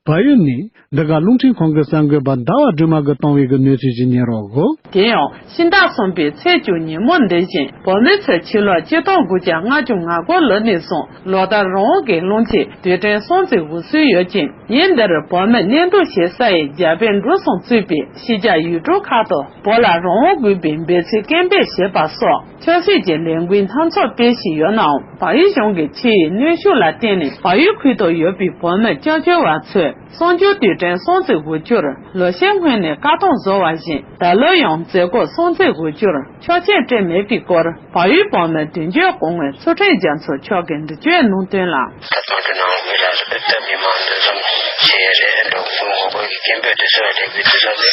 བལ་ཡུལ་ནས་འདི་ག་རླུང་འཕྲིན་ཁང་གི་གསར་འགོད་པ་ཟླ་བ་སྒྲོལ་མ་གིས་བཏང་བའི་གི་གནས་ཚུལ་ཞིག་ཉན་རོགས་གོ། དེ་ཡང་ཕྱི་ཟླ་གསུམ་པའི་ཚེས་བཅུ་ཉིན་མོ་འདི་བཞིན་བོད་མི་ཚོས་ཕྱི་ལོ་ཆིག་སྟོང་དགུ་བརྒྱ་ལྔ་བཅུ་ང་དགུ་ལོ་ནས་བཟུང་ལོ་ལྟར་རང་དབང་གི་རླུང་འཕྲིན་དུས་དྲན་སྲུང་བརྩི་དགོས་སྲོལ་ཡོད་ཅིང་། ཉིན་འདིར་བོད་མི་གནས་སྡོད་བྱེད་ས་ཡི་རྒྱ་བལ་འབྲུག་གསུམ་གཙོས་པའི་ཕྱི་རྒྱལ་ཡུལ་གྲུ་ཁག་ཏུ་བོད་ལ་རང་དབང་དགོས་པའི་འབོད་ཚིག་སྐད་འབོད་བྱེད་པ་སོགས་ཆབ་སྲིད་ཀྱི་ལས་འགུལ་སྣ་ཚོགས་སྤེལ་བཞིན་ཡོད་ནའང་། བལ་ཡུལ་གཞུང་གི་ཕྱི་ཡི་གནོན་ཤུགས་ལ་བརྟེན་ནས་བལ་ཡུལ་ཁུལ་དུ་ཡོད་པའི་བོད་མི་སྐྱབས་བཅོལ་བ་ཚོས་གསུམ་བཅུའི་དུས་དྲན་སྲུང་བརྩི་དགོས་རྒྱུར་ལོ་ཤས་སྔོན་ནས་བཀག་སྡོམ་བཟོ་བ་བཞིན་ད་ལོ་ཡང་མཛད་སྒོ་སྲུང་བརྩི་དགོས་རྒྱུར་ཆོག་མཆན་སྤྲད་མེད་པའི་སྐོར་བལ་ཡུལ་བོད་མིའི་མདུན་སྐྱོད་སྐུ་ངོ་ཚུལ་ཁྲིམས་རྒྱ་མཚོ་མཆོག་གིས་འགྲེལ་བརྗོད་གནང་དོན་ལ། ད་ཐེངས་འདི་ནང་མི་ལ་ད་མི་མང་འདུ་འཛོམས་བྱས་རེད། འགྲོ་ངོ་རྒོལ་གྱི་སྐད་འབོད་དེ་ཚོ་ལས་འགུལ་དེ་ཚོ་ནི་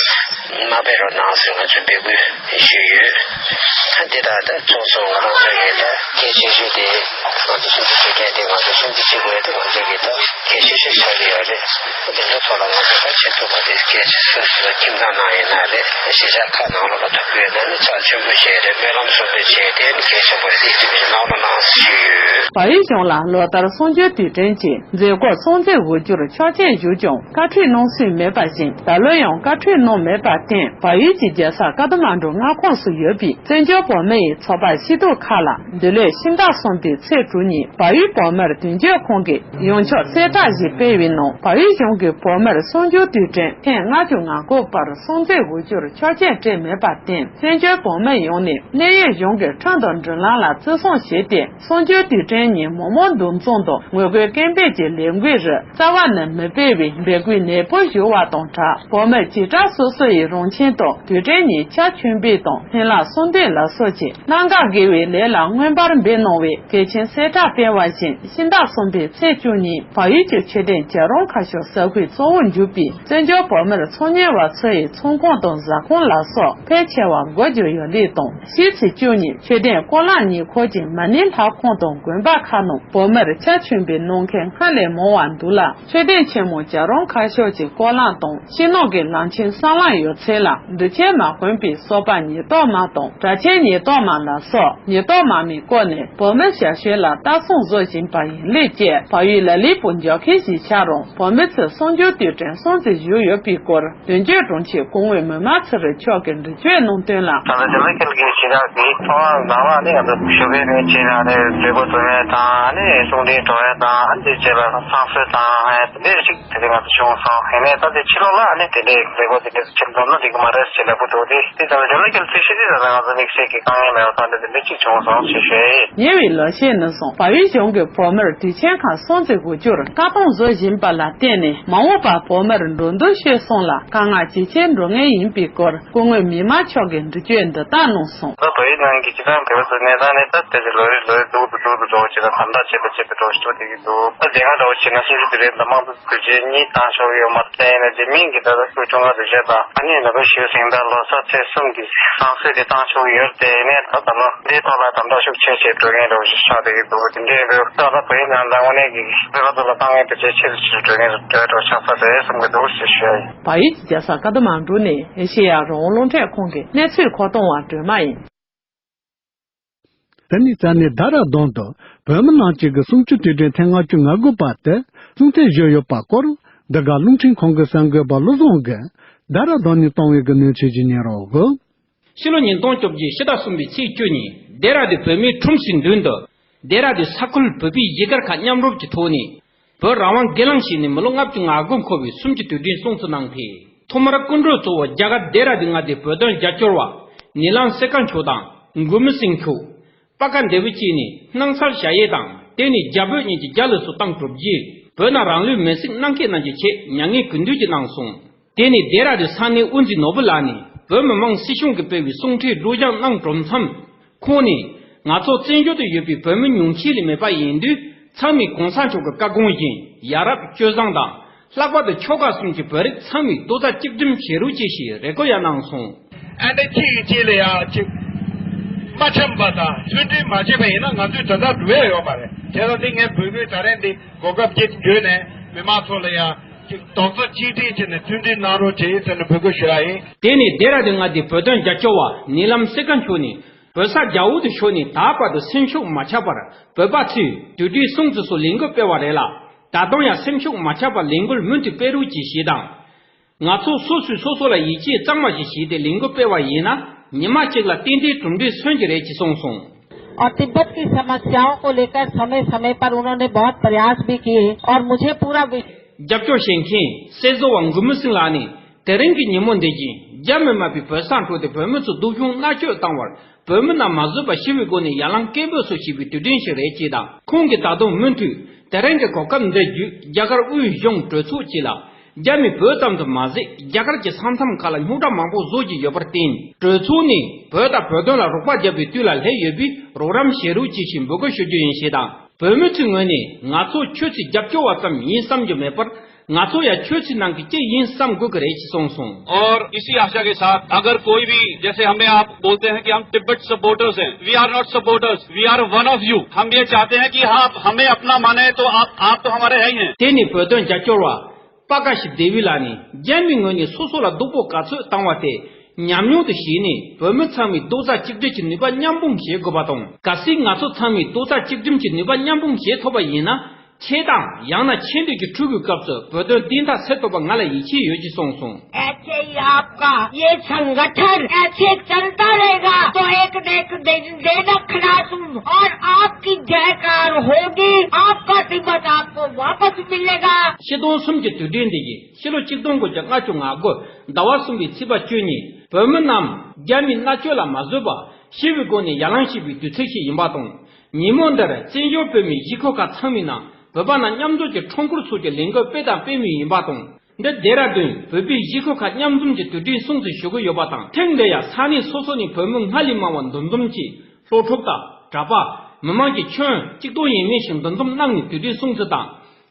མ་སྤེལ་རོགས་གནང་ཟེར་ང་ཚོས་འབོད་སྐུལ་ཞུས་ཡོད། ད་འདི་ལྟར་ད་ཚོགས་གཙོ་ང་རང་ཚོ་ཡིན་ད་གལ་ཆེ་ཤོས་དེ་ང་ཚོ་སྲུང་བརྩི་ཞུ་མཁན་དེ་ང་ཚོ་སྲུང་བརྩི་བྱེད་དགོས་དེ་ང་ཚོ་གི་ད་གལ་ཆེ་ཤོས་ཆགས་ཀྱི་ཡོད་རེད། འདི་འདྲ་ཐོག་ལ་ང་ཚོ་ད་བྱེད་ཐུབ་པ་དེ་གལ་ཆེ་སོ་སོ་ཁྱིམ་ཚང་ནང་ཡིན་ན་རེད། གཞིས་ཆགས་ཁག་ནང་ལོགས་ལ་ཐུག་གི་ཡོད་ན་ནི་ཚགས་ཆེན་པོ་བྱས་རེད། སྨོན་ལམ་གསོལ་འདེབས་བྱས་དེ་ནི་གལ་ཆེན་པོ་རེད། དེ་ཅི་མི་གནང་རོགས་གནང་ཞུས་ཡོད། བལ་ཡུལ་གཞུང་ལ་ལོ་ལྟར་གསུམ་བཅུའི་དུས་དྲན་གྱི་མཛད་སྒོ་སྲུང་བརྩི་དགོས་རྒྱུར་ཆོག་མཆན་ཞུས་ཀྱང་བཀའ་འཁྲོལ་གནང་སྲོལ་མེད་པ་བཞིན་ད་ལོ་ཡང་བཀའ་འཁྲོལ་གནང་མེད་པར་བརྟེན་བལ་ཡུལ་གྱི་རྒྱལ་ས་ཀ་ཐ་མན་གྲུ་མངའ་ཁོངས་སུ་ཡོད་པའི་བཙན་བྱོལ་བོད་མི་ཡི་ཚོགས་པ་སྐྱིད་སྡུག་ཁག་ལ་འདི་ལོའི་ཕྱི་ཟླ་གསུམ་པའི་ཚེས་དྲུག་ཉིན་བལ་ཡུལ་བོད་མིའི་མདུན་སྐྱོད་ཁང་གིས་ཡོངས་ཁྱབ་གསལ་བསྒྲགས་ཤིག་སྤེལ་བའི་ནང་བལ་ཡུལ་གཞུང་གིས་བོད་མིར་གསུམ་བཅུའི་དུས་དྲན་ཐེངས་ལྔ་བཅུ་ང་དགུ་པར་སྲུང་བརྩི་དགོས་རྒྱུར་ཆོག་མཆན་སྤྲད་མེད་པར་བརྟེན། བཙན་བྱོལ་བོད་མི་ཡོངས་ནས་གནད་ཡོད་གཞུང་གི་ཁྲིམས་དང་སྒྲིག་ལམ་ལ་བརྩི་སྲུང་བྱས་ཏེ། གསུམ་བཅུའི་དུས་དྲན་ཉིན་མི་མང་འདུ་འཛོམས་དང་ངོ་རྒོལ་སྐད་འབོད་ཀྱི་ལས་འགུལ་རིགས་རྩ་བ་ནས་མི་སྤེལ་བའི་འབོད་སྐུལ་ནན་པོ་ཞུ་བ་དང་སྦྲགས། བོད་མི་བྱེ་བྲག་སོ་སོ་ཡི་རང་ཁྱིམ་དུ་དུས་དྲན་ཉིན་ཕྱག་མཆོད་འབུལ་དང་སྨོན་ལམ་གསོལ་འདེབས་ལ་སོགས་ཀྱི་གནད་འགག་དགེ་བའི་ལས་ལ་མངོན་པར་འབད་གནང་བའི་གལ་ཆེན་གསལ་བསྒྲགས་སྤེལ་བ་བཞིན། ཕྱི་ཟླ་གསུམ་པའི་ཚེས་བཅུ་ཉིན་བལ་ཡུལ་གྱི་ཆོས་ལྡན་རྒྱལ་རོང་ཁ་ཤོར་ས་ཁུལ་གཙོ་བོར་གྱུར་པའི་བཙན་བྱོལ་བོད་མིར་ཚོང་གཉེར་བ་ཚོ་ཡི་ཚོང་ཁང་དང་ཟ་ཁང་ལ་སོགས་ཕལ་ཆེ་བ་སྒོ་རྒྱག་ཡོད་ལུགས་དང་། ཕྱི་ཚེས་བཅུ་ཉིན་ཆོས་ལྡན་ཀོ་ལང་ཉེ་འཁོར་གྱི་མ་ཎི་ལྷ་ཁང་དང་དགོན་པ་ཁག་ནང་བོད་མིར་ཕྱག་མཆོད་འབུལ་གནང་མཁན་སྔར་ལས་མང་བ་འདུག་ལ། མཆོད་རྟེན་ཆེན་མོ་རྒྱལ་རོང་ཁ་ཤོར་གྱི་ཀོ་ལང་དང་ཕྱི་ནང་གི་གླང་ཆེན་ས་གླང་ཡོད་ཚད་ལ་འབྲུ་ཆེན་མ་གོན་པའི་སོ་པ་ཉེན་རྟོག་མ་དང་སྒྲ་ཆེན་ཉེན་རྟོག་མ་ལ་སོགས་ཉེན་རྟོག་མ་མིས་བསྐོར་ནས་བོད་མིའི་ཞབས་ཞུ་ལ་ལྟ་སྲུང་བཟོ་བཞིན་པ་ཡིན་ལུགས་བཅས་བལ་ཡུལ་ལ་ལུས་པོ་འཇོག་མཁན་ཞིག་ཆགས་རུང་བོད་མི་ཚོས་གསུམ་བཅུའི་དུས་དྲན་སྲུང་བརྩི་ཞུས་ཡོད་པའི་སྐོར་དོན་གཅོད་དྲུང་ཆེ་སྐུ་ངོ་མི་དམར་ཚེ་རིང་མཆོག་གིས་འགྲེལ་བརྗོད་གནང་དོན་ལ། ད་ལྟ་དེ་ལ་ཁེལ་གྱི་ཞེ་དྲག་གི་ཚོང་ནང་ལ་ནི་ང་ཚོ་ཞོགས་པའི་རིང་བྱས་ན་ནི་མཛད་སྒོ་འཛོམས་ཡས་དང་ནི་གསུང་འཕྲིན་སྒྲོག་ཡས་དང་ཨ་ནི་བྱས་པ་ཚང་གསོལ་དང་ཨ་ནི་དེ་འདྲས་ཞིག་དེ་རིང་ང་ཚོ་བྱུང་སོང་། ཡིན་ནའི་ད་ལྟའི་ཕྱི་ལོགས་ལ་ཨ་ནི་དེ་འདྲས་མཛད་སྒོ་དེ་འདྲས་ཕྱིར་འཛོམས་ན་འགྲིག་གི་མ་རེད་ཞེས་ལབ་པ་འདུག་དེ་དེ་ཙམ་ལ་ལ་ཁེལ་ཚོས་ཤེས་དེ་ཙམ་ལ་ང་ཚོ་དམིགས་བསལ་གྱི་དཀའ་ངལ་མེད་པ་དང་དེ་འདྲས་ཅིག་བྱུང་སོང་ཞེས་ཞུས། ཉེ་བའི་ལོ་ཤས་ནས་བཟུང་བལ་ཡུལ་གཞུང་གིས་བོད་མིར་དུས་ཆེན་ཁག་སྲུང་བརྩི་དགོས་རྒྱུར་བཀག་སྡོམ་བཟོ་བཞིན་པ་ལ་བརྟེན་ནས་མ་འོངས་པར་བོད་མིར་འགྲོ་འདུག་སྤྱོད་གསུམ་ལ་དཀའ་ངལ་ཇེ་ཆེར་འགྲོ་ངེས་ཡིན་པའི་སྐོར་སྐུ་ངོ་མི་དམར་མཆོག་གིས་འགྲེལ་བརྗོད་འདི་ལྟར་གནང་སོང་། ད་བལ་ཡུལ་ནང་གི་སྤྱི་བཏང་བོད་པ་ཚོའི་གནས་སྟངས་ནི་ད་དེ་ཚོ་ལོ་རེ་ལོ་རེ་སྡུག་ཏུ་སྡུག་ཏུ་འགྲོ་བ་ཞིག་དང་དམ་དྲག་བྱེད་དང་བྱེད་དང་ཤུགས་ཆེ་འགྲོ་བ་ཞིག་འདུག་ད་དེ་སྔ་འདྲ་བོ་བྱས་ན་སུམ་ཅུ་དེ་རིང་ད་མང་དུ་དུས་ཆེན་གཉིས་བཏང་ཆོག་གི་ཡོད་མ་རེད། ཡིན་ན་དེ་མིན་གྱི་ད་ལྟ་སྐུ་འཁྲུངས་སྐར་དུས་ཆེན་དང་ཨ་ནི་ནུབ་ཕྱོགས་གཟེངས་རྟགས་ལོ་གསར་ཚེས་གསུམ་གྱི་བསང་གསོལ་དེ་བཏང་ཆོག་གི་ཡོད་རེད་དེ། ཡིན་ནའི་ད་ད་ལོ་འདིའི་ཐོག་ལ་དམ་དྲག་ཤུགས་ཆེ་ཆེ་འགྲོ་མཁན་འདྲ་བོ་ཞིག་ཆགས་བསྡད་ཀྱི་འདུག་དེ་འདྲའི་འདུག་ད་ལྟ་བལ་ཡུལ་ནང་ལ་དངོས་གནས་ཀྱི་བོད་པ་ཚོ་ལ་དཀའ་ངལ་དེ་ཇེ་ཆེ་རུ་ཆེ་རུ་འགྲོ་མཁན་འདྲ་བོ་ཆགས་ས་རེད་བསམ་གྱི་འདུག་ཞེས་ཞུ་ཡ་ཡིན། བལ་ཡུལ་གྱི་རྒྱལ་ས་ཀ་ཐ་མན་གྲུ་ནས་ཨེ་ཤེ་ཡ་རང་དབང་རླུང་འཕྲིན་ཁང་གི་གནས་ཚུལ་མཁོ་གཏོང་བ་སྒྲོལ་མ་ཡིན། དེ་ནས་རྩ་ནས་རྡ་ར་ལྡུན་དུ་བོད་མི་རྣམས་ཀྱིས་གསུམ་བཅུའི་དུས་དྲན་ཐེངས་ལྔ་བཅུ་ང་དགུ་པ་དེ་སྲུང་བརྩི་ཞུས་ཡོད་པ་སྐོར་འདི་ག་རླུང་འཕྲིན་ཁང་གི་གསར་འགོད་པ་བློ་བཟང་གིས་རྡ་ར་ལྡུན་ནས་བཏང་བའི་གི་གནས་ཚུལ་ཞིག་ཉན་རོགས་གོ། ཕྱི་ལོ་ཉིས་སྟོང་བཅོ་བརྒྱད་ཕྱི་ཟླ་གསུམ་པའི་ཚེས་བཅུ་ཉིན་རྡ་ར་དུ་བོད་མིའི་ཁྲོམ་ཞིག་མདུན་དུ་རྡ་ར་དུ་ས་ཁུལ་བོད་པའི་གཞིས་སྒར་ཁག་མཉམ་རུབ་ཀྱི་ཐོག་ནས། བོད་རང་དབང་སྒེར་ལངས་བྱས་ནས་མི་ལོ་ལྔ་བཅུ་ང་དགུ་འཁོར་བའི་གསུམ་བཅུའི་དུས་དྲན་སྲུང་བརྩི་གནང་སྟེ། ཐོག་མར་སྐུ་མགྲོན་གཙོ་བོ་རྒྱ་གར་རྡེ་ར་ལྡུན་མངའ་སྡེའི་བོད་དོན་རྒྱབ་སྐྱོར་བ་ཉི་ལམ་སེ་ཀ་མཆོག་དང་མགོན་མེད་སེང་ཁྱུ། པ་ཀ་འདེ་བུ་བཅས་ནས་སྣང་གསལ་ཞལ་དབྱེ་དང་དེ་ནས་རྒྱ་བོད་གཉིས་ཀྱི་རྒྱ་ལས་སུ་བཏང་གྲུབ་རྗེས་བོད་ནང་རང་ལུས་མེར་སྲེག་གནང་མཁན་རྣམས་ཀྱི་ཆེད་མྱ་ངན་གུས་འདུད་ཀྱི་གནང་སོང་། དེ་ནས་རྡེ་ར་ལྡུན་ས་གནས་དབུ་འཛིན་ནོར་བུ་ལགས་ནས་བོད་མི་མང་སྲིད་གཞུང་གིས་སྤེལ་བའི་གསུང་འཕྲིན་སྒྲོག་སྦྱང་གནང་གྲུབ་མཚམས། ཁོང་ནས་ ང་ཚོ་བཙན་བྱོལ་དུ་ཡོད་པའི་བོད་མི་ཉུང་ཤས་ལས་མེད་པ་ཡིན་དུས། ཚང་མས་གོང་ས་མཆོག་གི་བཀའ་དགོངས་བཞིན་ཡ་རབས་སྤྱོད་བཟང་དང་། ལྷག་པར་དུ་ཆོལ་ཁ་གསུམ་གྱི་བོད་རིགས་ཚང་མས་རྡོག་རྩ་གཅིག་སྒྲིམ་བྱེད་རོགས་གྱིས་ཞེས་རེ་སྐུལ་ཡང་གནང་སོང་། ཨ་ནི་གཅིག་གིས་གཅིག་ལ་ཡང་གཅིག་མ་འཆམ་པ་དང་མཐུན་སྒྲིལ་མ་བྱས་པ་ཡིན་ན། ང་ཚོས་དོན་དག་འགྲུབ་ཡ་ཡོད་མ་རེད། བྱས་ཙང་འདི་ངས་འབོད་སྐུལ་ད་རེས་འདི་གོ་སྐབས་འདི་བརྒྱུད་ནས་མི་མང་ཚོ་ལ་ཡང་གཅིག་རྡོག་རྩ་གཅིག་སྒྲིལ་བྱས་ནས་མཐུན་སྒྲིལ་གནང་རོགས་བྱེད་ཟེར་ནས་འབོད་སྐུལ་ཞུ་ཡ་ཡིན། དེ་ནས་ལྡེ་ར་ལྡུན་མངའ་སྡེའི་བོད་དོན་རྒྱབ་སྐྱོར་བ་ནི་ལམ་སེ་ཀ་མཆོག་ནས། བོད་ས་རྒྱ་བོད་དུ་ཕྱོགས་ནས་ད་བར་དུ་སེམས་ཤུགས་མ་ཆག་པར་བོད་པ་ཚོས་དུས་དྲན་སྲུང་བརྩི་སོགས་ལས་འགུལ་སྤེལ་བ་རེད་ལ། ད་དུང་ཡང་སེམས་ཤུགས་མ་ཆག་པར་ལས་འགུལ་མུ་མཐུད་སྤེལ་རོགས་གྱིས་ཞེས་དང་། ང་ཚོ་སོ་སོས་སོ་སོ་ལ་ཡིད་ཆེས་གཙང་མ་ཞིག་བྱས་ཏེ་ལས་འགུལ་སྤེལ་བ་ཡིན་ན། ཉི་མ་གཅིག་ལ་ཏན་ཏན་གྲུབ་འབྲས་སོན་གྱི་རེད་ཅེས་གསུངས་སོང་། और तिब्बत की समस्याओं को लेकर समय समय पर उन्होंने बहुत प्रयास भी किए और मुझे पूरा विश्वास རྒྱབ་སྐྱོར་བྱེད་མཁན་སྲིད་བཟོ་བ་འགུ་མི་སིང་ལགས་ནས། དེ་རིང་གི་ཉིན་མོ་འདི་བཞིན་རྒྱ་མི་མ་པའི་བོད་ས་འཕྲོག་སྟེ་བོད་མི་ཚོ་སྡུག་སྦྱོང་མནར་གཅོད་བཏང་བར། བོད་མི་རྣམས་མ་བཟོད་པ་ཞི་བའི་སྒོ་ནས་ཡར་ལངས་སྐད་འབོད་སོགས་བྱས་པའི་དུས་དྲན་ཞིག་རེད་ཅེས་དང་། ཁོང་གིས་ད་དུང་མུ་མཐུད་དེ་རིང་གི་གོ་སྐབས་འདི་བརྒྱུད་རྒྱ་གར་དབུས་གཞུང་གྲོས་ཚོགས་བཅས་ལ། རྒྱ་མིས་བོད་ཙམ་དུ་མ་ཟད། རྒྱ་གར་གྱི་ས་མཚམས་ཁག་ལ་རྙོག་དྲ་མང་པོ་བཟོ་བཞིན་ཡོད་པར་བརྟེན། གྲོས་ཚོགས་ནས་བོད་དང་བོད་དོན་ལ་རོགས་པ་རྒྱབ་པའི་དུས་ལ་སླེབས་ཡོད་པས། རོགས་རམ་བྱེད་རོགས་གྱིས་ཞེས་འབོད་སྐུལ་ཞུ་རྒྱུ་ཡིན་ཞེས་དང་། བོད་མི་ཚོའི་ངོས་ནས་ང་ཚོ་ཁྱོད་ཚོའི་རྒྱབ་སྐྱོར་བ་ཙམ་ཡིན་བསམ་རྒྱུ་མེད་པར། ང་ཚོ་ཡང་ཁྱོད་ཚོའི་ནང་གི་གཅིག་ཡིན་བསམ་དགོས་ཀྱི་རེད་ཅེས་གསུངས་སོང་། और इसी आशा के साथ अगर कोई भी जैसे हमें आप बोलते हैं कि हम तिब्बत सपोर्टर्स हैं, we are not supporters, we are one of you। हम ये चाहते हैं कि आप हमें अपना माने तो आप आप तो हमारे है ही हैं। དེ་ནས་བོད་དོན་རྒྱབ་སྐྱོར་བ་པ་ཀ་ཤི་དེ་བི་ལགས་ནས། རྒྱ་མིའི་ངོས་ནས་སོ་སོ་ལ་སྡུག་པོ་ག་ཚོད་བཏང་བ་དེ་ཉམས་མྱོང་དུ་བྱས་ནས། བོད་མི་ཚང་མས་རྡོག་རྩ་གཅིག་སྒྲིལ་གྱི་ནུས་པ་མཉམ་སྤུངས་བྱེད་དགོས་པ་དང་། གལ་སྲིད་ང་ཚོ་ཚང་མས་རྡོག་རྩ་གཅིག་སྒྲིམ་གྱི་ནུས་པ་མཉམ་སྤུངས་བྱེད་ཐུབ་པ་ཡིན་ན། ཁྱེད་དང་ཡང་ན་ཁྱེད་འདྲ་གི་ཕྲུ་གུའི་སྐབས་སུ་བོད་དོན་བདེན་མཐའ་གསལ་ཐུབ་པ་ང་ལ་ཡིད་ཆེས་ཡོད་ཅེས་གསུངས་སོང་། ऐसे ही आपका ये संगठन ऐसे चलता रहेगा तो एक न एक दिन देना खलासम और आपकी जयकार होगी। आपका तिब्बत आपको वापस मिलेगा। ཕྱི་སྟོང་གསུམ་གྱི་དུས་དྲན་འདི་ཡིས་ཕྱི་ལོ་ཆིག་སྟོང་དགུ་བརྒྱ་ལྔ་བཅུ་ང་དགུ་ཟླ་བ་གསུམ་པའི་ཚེས་པ་བཅུ་ཉིན། བོད་མི་རྣམས་རྒྱ་མིའི་མནར་གཅོད་ལ་མ་བཟོད་པར་ཞི་བའི་སྒོ་ནས་ཡར་ལངས་བྱས་པའི་དུས་ཚིགས་ཤིག་ཡིན་པ་དང་། ཉིན་མོ་འདིར་བཙན་བྱོལ་བོད་མིའི་གཞིས་ཁག་ཁག་ཚང་མའི་ནང་བོད་པ་རྣམས་མཉམ་འཛོམས་ཀྱི་ཁྲོམ་སྐོར་སོགས་ཀྱི་ལས་འགུལ་སྤེལ་དང་སྤེལ་མུས་ཡིན་པ་དང་། འདི་ལྡེ་ར་ལྡུན་བོད་པའི་གཞིས་ཁག་ཁག་མཉམ་འཛོམས་ཀྱི་དུས་དྲན་སྲུང་བརྩི་ཞུ་གི་ཡོད་པ་དང་། ཐེངས་འདི་ཡང་ས་གནས་སོ་སོ་ནས་བོད་མི་སྔར་ལས་མང་བ་འདུ་འཛོམས་ཀྱིས་ལྷོ་ཕྲུག་དང་གྲྭ་པ། མི་མང་གི་ཁྱོན་གཅིག་ཏུ་ཡིན་མིན་ཞིག་འདུ་འཛོམས་གནང་ནས་དུས་དྲན་སྲུང་བརྩི་དང་།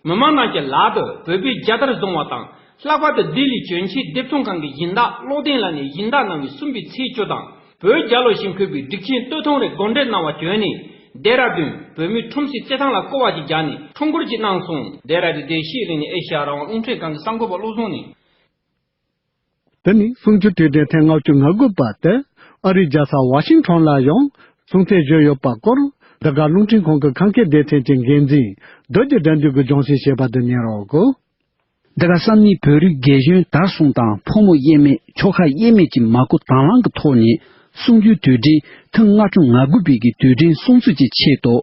མི་མང་རྣམས་ཀྱི་ལག་ཏུ་བོད་པའི་རྒྱལ་དར་བཟུང་བ་དང་། ལྷག་པར་དུ་ལྡི་ལི་གྱོན་ཆས་སྡེབ་ཚོང་ཁང་གི་སྦྱིན་བདག་བློ་ལྡན་ལགས་ནས་སྦྱིན་བདག་གནང་བའི་གསུམ་པའི་ཚེས་བཅུ་དང་། བོད་རྒྱལ་ལོ་ཞིག་འཁོད་པའི་སྒྲིག་ཆས་སྟོད་ཐུང་རེ་བགོ་འགྲེམས་གནང་བ་བྱོན་ནས། ལྡེ་ར་ལྡུན་བོད་མིའི་ཁྲོམ་གཟིགས་རྩེད་ཐང་ལ་སྐོར་བ་ཞིག་རྒྱག་ནས་ཁྲོམ་སྐོར་ཅིག་གནང་སོང་། ལྡེ་ར་ལྡུན་བདེ་སྐྱིད་གླིང་ནས་ཨེ་ཤ་ཡ་རང་དབང་རླུང་འཕྲིན་ཁང་གི་གསར་འགོད་པ་བློ་བཟང་ནས། དེ་ནི་གསུམ་བཅུའི་དུས་དྲན་ཐེངས་ལྔ་བཅུ་ང་དགུ་པ་དེ་ཨ་རིའི་རྒྱལ་ས་ཝ་ཤིང་ཊོན་ལ་ཡང་གསུང་ཐོས་བརྗོད་ཡོད་པ་སྐོར། འདི་ག་རླུང་འཕྲིན་ཁང་གི་ཁམས་སྐད་སྡེ་ཚན་གྱི་འགན་འཛིན་རྡོ་རྗེ་དགྲ་འདུལ་གྱིས་སྦྱོང་བཤད་བྱས་པ་དེ་ཉན་རོགས་གོ། འདི་ག་ས་གནས་བོད་རིགས་རྒན་གཞོན་དར་ཞུང་དང་ཕོ་མོ་དབྱེར་མེད་ཆོལ་ཁ་དབྱེར་མེད་ཀྱི་མ་གུ་དང་བླངས་ཀྱི་ཐོག་ནས། གསུམ་བཅུའི་དུས་དྲན་ཐེངས་ལྔ་བཅུ་ང་དགུ་པའི་གི་དུས་དྲན་སྲུང་བརྩི་གྱི་ཆེད་དུ།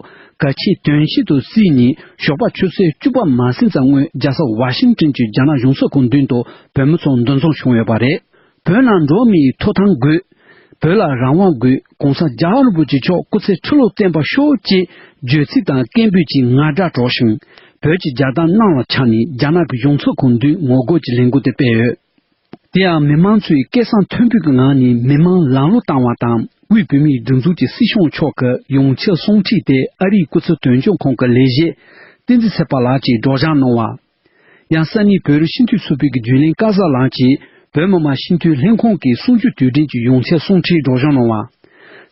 གལ་ཆེའི་དོན་ཆེན་དུ་བརྩིས་ནས། ཞོགས་པ་ཆུ་ཚོད་བཅུ་པ་མ་ཟིན་ཙམ་སྔོན། རྒྱལ་ས་ཝ་ཤིང་ཊོན་གྱི་རྒྱ་ནག་གཞུང་ཚབ་ཁང་མདུན་དུ་བོད་མི་ཚོ་འདུ་འཛོམས་བྱུང་ཡོད་པ་རེད། བོད་ནང་འགྲོ་བ་མིའི་ཐོབ་ཐང་དགོས། བོད་ལ་རང་དབང་དགོས། གོང་ས་རྒྱལ་བ་རིན་པོ་ཆེ་མཆོག་སྐུ་ཚེ་ཁྲི་ལོ་བརྟན་པར་ཤོག་ཅེས་བརྗོད་ཚིག་དང་སྐད་འབོད་ཀྱི་ངར་སྒྲ་སྒྲོག་ཞིང་། བོད་ཀྱི་རྒྱལ་དར་གནམ་ལ་འཕྱར་ནས་རྒྱ་ནག་གི་གཞུང་ཚབ་ཁང་མདུན་ངོ་རྒོལ་གྱི་ལས་འགུལ་དེ་སྤེལ་ཡོད། དེ་ཡང་མི་མང་ཚོས་སྐད་གསང་མཐོན་པོའི་ངང་ནས་མི་མང་ལམ་ལྷོང་བཏང་བ་དང་། དབུས་བོད་མིའི་སྒྲིག་འཛུགས་ཀྱི་སྲིད་སྐྱོང་མཆོག་གི་ཡོངས་ཁྱབ་གསུང་འཕྲིན་དེ་ཨ་རིའི་སྐུ་ཚབ་དོན་གཅོད་ཁང་གི་ལས་བྱེད་བསྟན་འཛིན་ཚེ་དཔག་ལགས་ཀྱིས་སྒྲོག་སྦྱང་གནང་བ། ཡང་ས་གནས་བོད་རིགས་སྤྱི་འཐུས་ཚོགས་པའི་རྒྱུན་ལས་སྐལ་བཟང་ལགས་ཀྱིས་བོད་མི་མང་སྤྱི་འཐུས་ལྷན་ཁང་གི་གསུམ་བཅུའི་དུས་དྲན་གྱི་ཡོངས་ཁྱབ་གསུང་འཕྲིན་སྒྲོག་སྦྱང་གནང་བ།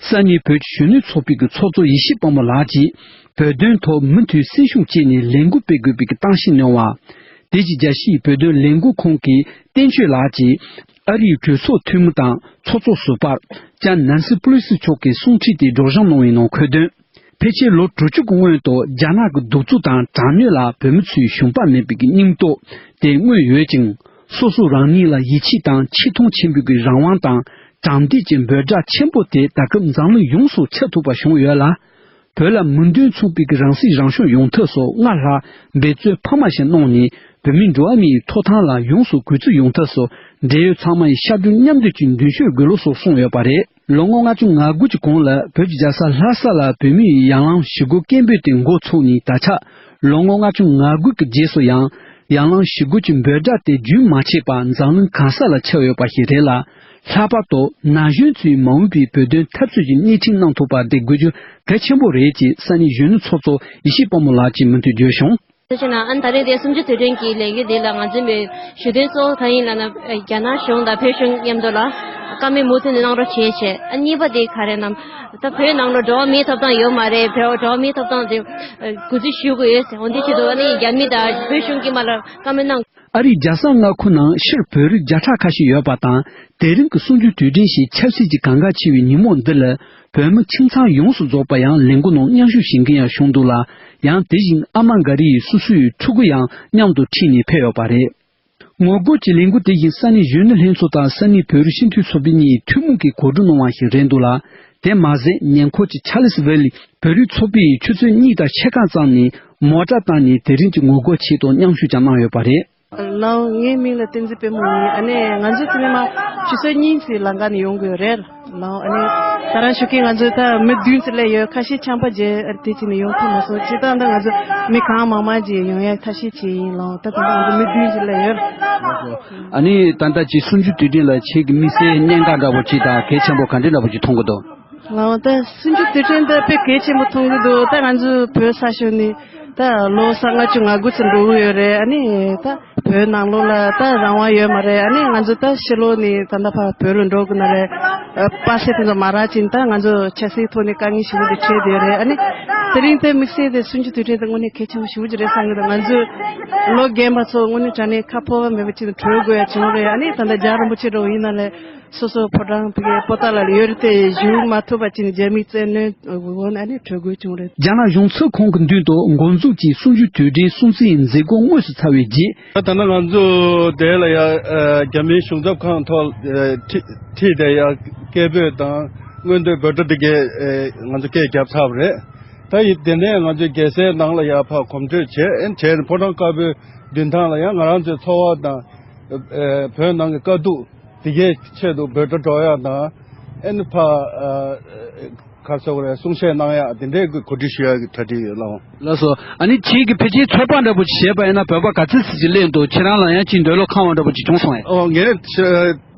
ས་གནས་བོད་ཀྱི་གཞོན་ནུ་ཚོགས་པའི་གི་ཚོགས་གཙོ་ཡེ་ཤེས་དཔལ་མོ་ལགས་ཀྱིས་བོད་དོན་ཐོག་མུ་མཐུད་སེམས་ཤུགས་བསྐྱེད་ནས་ལས་འགུལ་སྤེལ་དགོས་པའི་གི་གཏམ་བཤད་གནང་བ། དེ་བཞིན་རྒྱལ་སྤྱིའི་བོད་དོན་ལས་འགུལ་ཁང་གི་བསྟན་ཆོས་ལགས་ཀྱིས་ཨ་རིའི་གྲོས་ཚོགས་འཐུས་མི་དང་ཚོགས་གཙོ་ཟུར་པ་ལྕམ་ནན་སི་པུ་ལི་སི་མཆོག་གི་གསུང་འཕྲིན་དེ་སྒྲོག་སྦྱང་གནང་བའི་ནང་འཁོད་དོན། ཕལ་ཆེར་ལོ་དྲུག་ཅུ་གི་སྔོན་དུ་རྒྱ་ནག་གི་གདུག་རྩུབ་དང་དྲག་གནོན་ལ་བོད་མི་ཚོས་ཞུམ་པ་མེད་པའི་སྙིང་སྟོབས་དེ་མངོན་ཡོད་ཅིང་། སོ་སོ་རང་ཉིད་ལ་ཡིད་ཆེས་དང་ཆེ་མཐོང་ཆེན་པོའི་རང་དབང་དང་དྲང་བདེན་གྱི་འབོད་སྒྲ་ཆེན་པོ་དེ་ད་སྐབས་འཛམ་གླིང་ཡོངས་སུ་ཁྱབ་ཐུབ་པ་བྱུང་ཡོད་ལ། བོད་ལ་མོས་འདུན་མཚུངས་པའི་རང་སྲིད་རང་སྐྱོང་ཡོང་ཐབས་སུ་སྔར་ལྷག་འབད་རྩོལ་འཕར་མ་ཞིག་གནང་ནས། བོད་མིའི་འགྲོ་བ་མིའི་ཐོབ་ཐང་ལ་ཡོངས་སུ་གུས་བརྩི་ཡོང་ཐབས་སུ་འབྲེལ་ཡོད་ཚང་མ་ཡིས་ཕྱར་གྲུ་མཉམ་འདེགས་ཀྱིས་མདུན་སྐྱོད་དགོས་ལུགས་སོགས་གསུངས་ཡོད་པ་རེད། ལོ་ངོ་ལྔ་བཅུ་ང་དགུ་གི་གོང་ལ་བོད་ཀྱི་རྒྱལ་ས་ལྷ་ས་ལ་བོད་མིའི་ཡར་ལངས་ཞི་རྒོལ་སྐད་འབོད་དེ་འགོ་ཚུགས་ནས་ད་ཆ་ལོ་ངོ་ལྔ་བཅུ་ང་དགུ་གི་རྗེས་སུ་ཡང་ཡར་ལངས་ཞི་རྒོལ་གྱི་འབོད་སྒྲ་དེ་རྒྱུན་མ་ཆད་པར་འཛམ་གླིང་གང་ས་ལ་ཁྱབ་ཡོད་པ་ཞིག་རེད་ལ། ལྷག་པར་དུ་ན་གཞོན་ཚོས་མ་འོངས་པའི་བོད་དོན་འཐབ་རྩོད་ཀྱི་སྣེ་ཁྲིད་གནང་ཐུབ་པ་དེ་དགོས་རྒྱུ་གལ་ཆེན་པོ་རེད་ཅེས་ས་གནས་གཞོན་ནུ་ཚོགས་གཙོ་ཡེ་ཤེས་དཔལ་མོ་ལགས་ཀྱིས་མུ་མཐུད་བརྗོད་བྱུང་། ཐུགས་རྗེ་ཆེ་གནང་། ཨ་ནི་ད་རེས་དེ་གསུམ་བཅུ་དུས་དྲན་གྱི་ལས་འགུལ་འདི་ལ་ང་ཚོའི་མི་ཞུ་དོན་གཙོ་བོ་གང་ཡིན་ལབ་ན། རྒྱ་ནག་གཞུང་དང་བོད་གཞུང་མཉམ་དུ་ལ་བཀའ་མོལ་མུ་མཐུད་ནས་གནང་རོགས་བྱེད་བྱས། ཨ་གཉིས་པ་དེ་ག་རེ་ལབ་ན། ད་བོད་ནང་ལ་འགྲོ་བ་མིའི་ཐོབ་ཐང་ཡོད་མ་རེད། བོད་འགྲོ་བ་མིའི་ཐོབ་ཐང་དེ་གུས་བརྩི་ཞུ་དགོས་ཡོད་ཟེར། འོ་འདི་ཆེད་དུ་ཨ་ནི་རྒྱ་མི་དང་བོད་གཞུང་གིས་མ་ལ་བཀའ་མོལ་གནང་། ཨ་རིའི་རྒྱལ་ས་མངའ་ཁུལ་ནང་སྤྱིར་བོད་རིགས་བརྒྱ་ཕྲག་ཁ་ཤས་ཡོད་པ་དང་། དེ་རིང་གི་གསུམ་བཅུ་དུས་དྲན་ཞེས་ཆབ་སྲིད་ཀྱི་གང་ག་ཆེ་བའི་ཉིན་མོ་འདི་ལ་བོད་མི་ཁྱིམ་ཚང་ཡོངས་སུ་རྫོགས་པ་ཡང་ལས་འགུལ་ནང་མཉམ་ཞུགས་བྱེད་མཁན་ཡང་བྱུང་འདུག་ལ། ཡང་དེ་བཞིན་ཨ་མ་འགའ་རེ་ཡིས་སོ་སོའི་ཕྲུ་གུ་ཡང་མཉམ་དུ་ཁྲིད་ནས་ཕེབས་ཡོད་པ་རེད། ངོ་རྒོལ་གྱི་ལས་འགུལ་དེ་བཞིན་ས་གནས་གཞོན་ནུ་ལྷན་ཚོགས་དང་ས་གནས་བོད་རིགས་སྤྱི་མཐུན་ཚོགས་པ་གཉིས་ཐུན་མོང་གིས་གོ་སྒྲིག་གནང་བ་ཞིག་རེད་འདུག་ལ། དེ་མ་ཟད་ཉེ་འཁོར་གྱི་ཆཱ་ལིས་ཝེ་ལི་བོད་རིགས་ཚོགས་པས་ཆུ་ཚོད་གཉིས་དང་ཕྱེད་ཀ་ཙམ་ནས་མོ་ཊ་བཏང་ནས་དེ་རིང་གི་ངོ་རྒོལ་ཆེད་དུ་མཉམ་ཞུགས་ཀྱང་གནང་ཡོད་པ་རེད། ལགས། ངའི་མིང་ལ་བསྟན་འཛིན་དཔལ་མོ་ཡིན། ཨ་ནི་ང་ཚོ་དེ་ནས་མ་ཆུ་ཚོད་གཉིས་ཙམ་ལམ་ཁ་ནས་ཡོང་དགོས་རེད། ལགས། ཨ་ནི་ད་རང་ཞུ་མཁན་ང་ཚོ་ད་མི་བདུན་ཙམ་སླེབས་ཡོད། ཁ་ཤས་ཆམ་པ་བརྒྱབ་དེ་བྱས་ནས་ཡོང་ཐུབ་མ་སོང་། བྱས་ཙང་ད་ང་ཚོ་མི་གང་མང་མང་ཅིག་ཡོང་ཡ་ཐབས་ཤེས་བྱས་ཡིན། ལགས། ད་ད་ང་ཚོ་མི་བདུན་ཙམ་སླེབས་ཡོད། ཨ་ནི་ད་ལྟ་ཅིག་གསུམ་བཅུ་དུས་དྲན་ལ་ཁྱེད་ཀྱི་དམིགས་བསལ་གནད་འགག་འདྲ་པོ་ཅིག་དང་གལ་ཆེན་པོ་ག་འདྲ་འདྲ་པོ་ཅིག་མཐོང་གི་འདུག་ལགས། ད་གསུམ་བཅུ་དུས་དྲན་འདི་དཔེ་གལ་ཆེན་པོ་མཐོང་གི་འདུག་ད་ང་ཚོ་བོད་ས་ཕྱོགས་ནས་ད་ལོ་གསར་ལྔ་བཅུ་ང་དགུ་ཙམ་འགྲོ་གི་ཡོད་རེད། ཨ་ནི་ད་བོད་ནང་ལོགས་ལ་ད་རང་དབང་ཡོད་མ་རེད། ཨ་ནི་ང་ཚོ་ད་ཕྱི་ལོགས་ནས་ད་ལྟ་ཕར་བོད་ལ་འགྲོ་དགོས་ན་རེད། པ་སེ་དེ་ཚོ་མ་རག་ཅིང་ད་ང་ཚོ་ཆབ་སྲིད་ཐོག་ནས་དཀའ་ངལ་ཞེ་པོ་ཅིག་འཕྲད་བསྡད་ཡོད་རེད། ཨ་ནི་དེ་རིང་དེ་དམིགས་བསལ་དེ་གསུམ་བཅུ་དུས་དྲན་དེ་དངོས་གནས་གལ་ཆེན་པོ་ཞེ་པོ་ཅིག་རེད་བསམ་གི་འདུག་ང་ཚོས་ལོ་རྒན་པ་ཚོ་དངོས་གནས་དྲང་གནས་ཁ་ཕོར་པ་མེད་པ་ཅིག་ནས་བྲོས་དགོས་ཡ་བྱུང་རེད། ཨ་ནི་ད་ལྟ་རྒྱལ་བ་རིན་པོ་ཆེ་འདྲ་བོ་ཡིན་ན་ལས། སོ་སོ་ཕོ་བྲང་དེ་གའི་པོ་ཏཱ་ལ་ལ་ཡོད་རེད་དེ། བཞུགས་མ་ཐུབ་པ་ཅིག་ནས་རྒྱ་མིའི་བཙན་གནོན་འོག་ནས་ཨ་ནི་བྲོས་དགོས་བྱུང་རེད། རྒྱ་ནག་གཞུང་ཚབ་ཁང་གི་མདུན་དུ་འགོ་འཛུགས་ཀྱིས་གསུམ་བཅུ་དུས་དྲན་སྲུང་བརྩིའི་མཛད་སྒོ་དངོས་སུ་ཚར་བའི་རྗེས། ད་ལྟ་ང་ཚོ་དེ་ལ་ཡ་རྒྱ་མིའི་གཞུང་ཚབ་ཁང་ཐོག་ཁྲིད་ཁྲིད་དེ་ཡ་སྐད་འབོད་དང་མངོན་འདོད་འབོད་སྒྲ་དེ་གའི་ང་ཚོ་སྐད་བརྒྱབ་ཚར་བ་རེད། ད་ཡིན་དེ་ནས་ང་ཚོས་རྒྱལ་སའི་ནང་ལ་ཡ་ཕར་གོམ་བགྲོད་བྱས། བྱས་ནས་ཕོ་བྲང་དཀར་པོའི་མདུན་ཐང་ལ་ཡ་ང་རང་ཚོའི་ཚོར་བ་དང་བོད་ནང་གི་དཀའ་སྡུག་དེ་གའི་ཆེད་དུ་འབོད་སྒྲ་སྒྲོག་ཡག་དང་། ཨེ་ནི་ཕ་ག་རེ་ཟེར་དགོས་རེད། གསུང་བཤད་གནང་ཡག་དེ་འདྲའི་གི་གོ་སྒྲིག་ཞུ་ཡག་གི་གྲ་སྒྲིག་ཡོད་ལགས། ལགས་སོ། ཨ་ནི་ཁྱེད་ཀྱིས་ཕལ་ཆེར་ཚོད་དཔག་འདྲ་པོ་ཅིག་བྱས་པ་ཡིན་ན་བོད་པ་ག་ཚོད་ཙམ་ཅིག་སླེབས་འདུག་ཁྱེད་རང་ལ་ཡང་ཅིག་འདོད་བློ་ཁེངས་པ་འདྲ་པོ་ཅིག་བྱུང་སོང་ངས། ཨོ་ངས་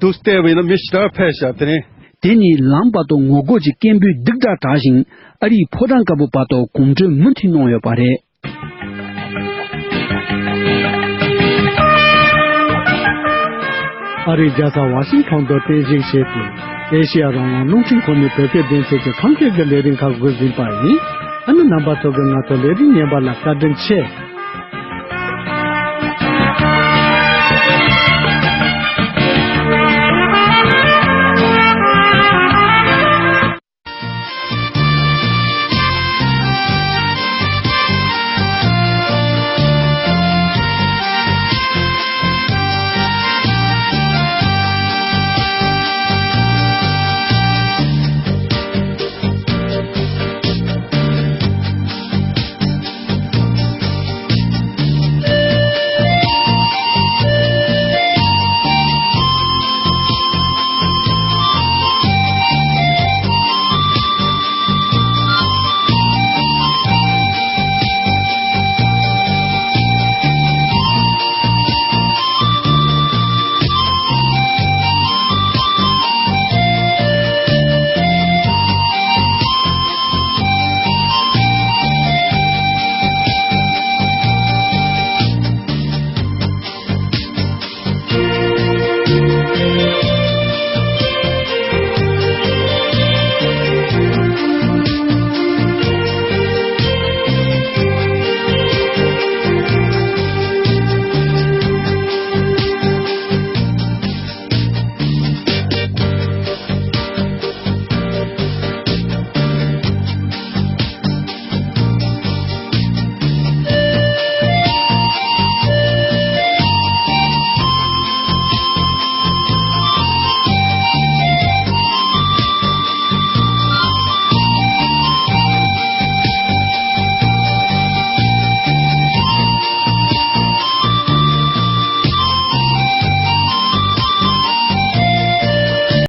འདུག་བལྟས་པ་ཡིན་ན་མི་ཞེ་དྲག་ཕེབས་ཤག་དེ་རིང་། དེ་ནས་ལམ་བར་དུ་ངོ་རྒོལ་གྱི་སྐད་འབོད་སྡུག་སྒྲ་གྲགས་ཤིང་། ཨ་རིའི་ཕོ་བྲང་དཀར་པོ་བར་དུ་གོམ་བགྲོད་མུ་མཐུད་གནང་ཡོད་པ་རེད། ཨ་རིའི་རྒྱལ་ས་ཝ་ཤིང་ཐོན་དུ་རྟེན་གཞི་བྱས་ཏེ། ཨེ་ཤེ་ཡ་རང་དབང་རླུང་འཕྲིན་ཁང་ནས་བོད་སྐད་སྡེ་ཚན་གྱི་ཁམས་སྐད་ཀྱི་ལས་རིམ་ཁག་འགོ་འཛིན་པ་ཡིན། ཨ་ནི་རྣམ་པ་ཚོ་གིས་ང་ཚོ་ལས་རིམ་ཉན་པ་ལ་བཀའ་དྲིན་ཆེ།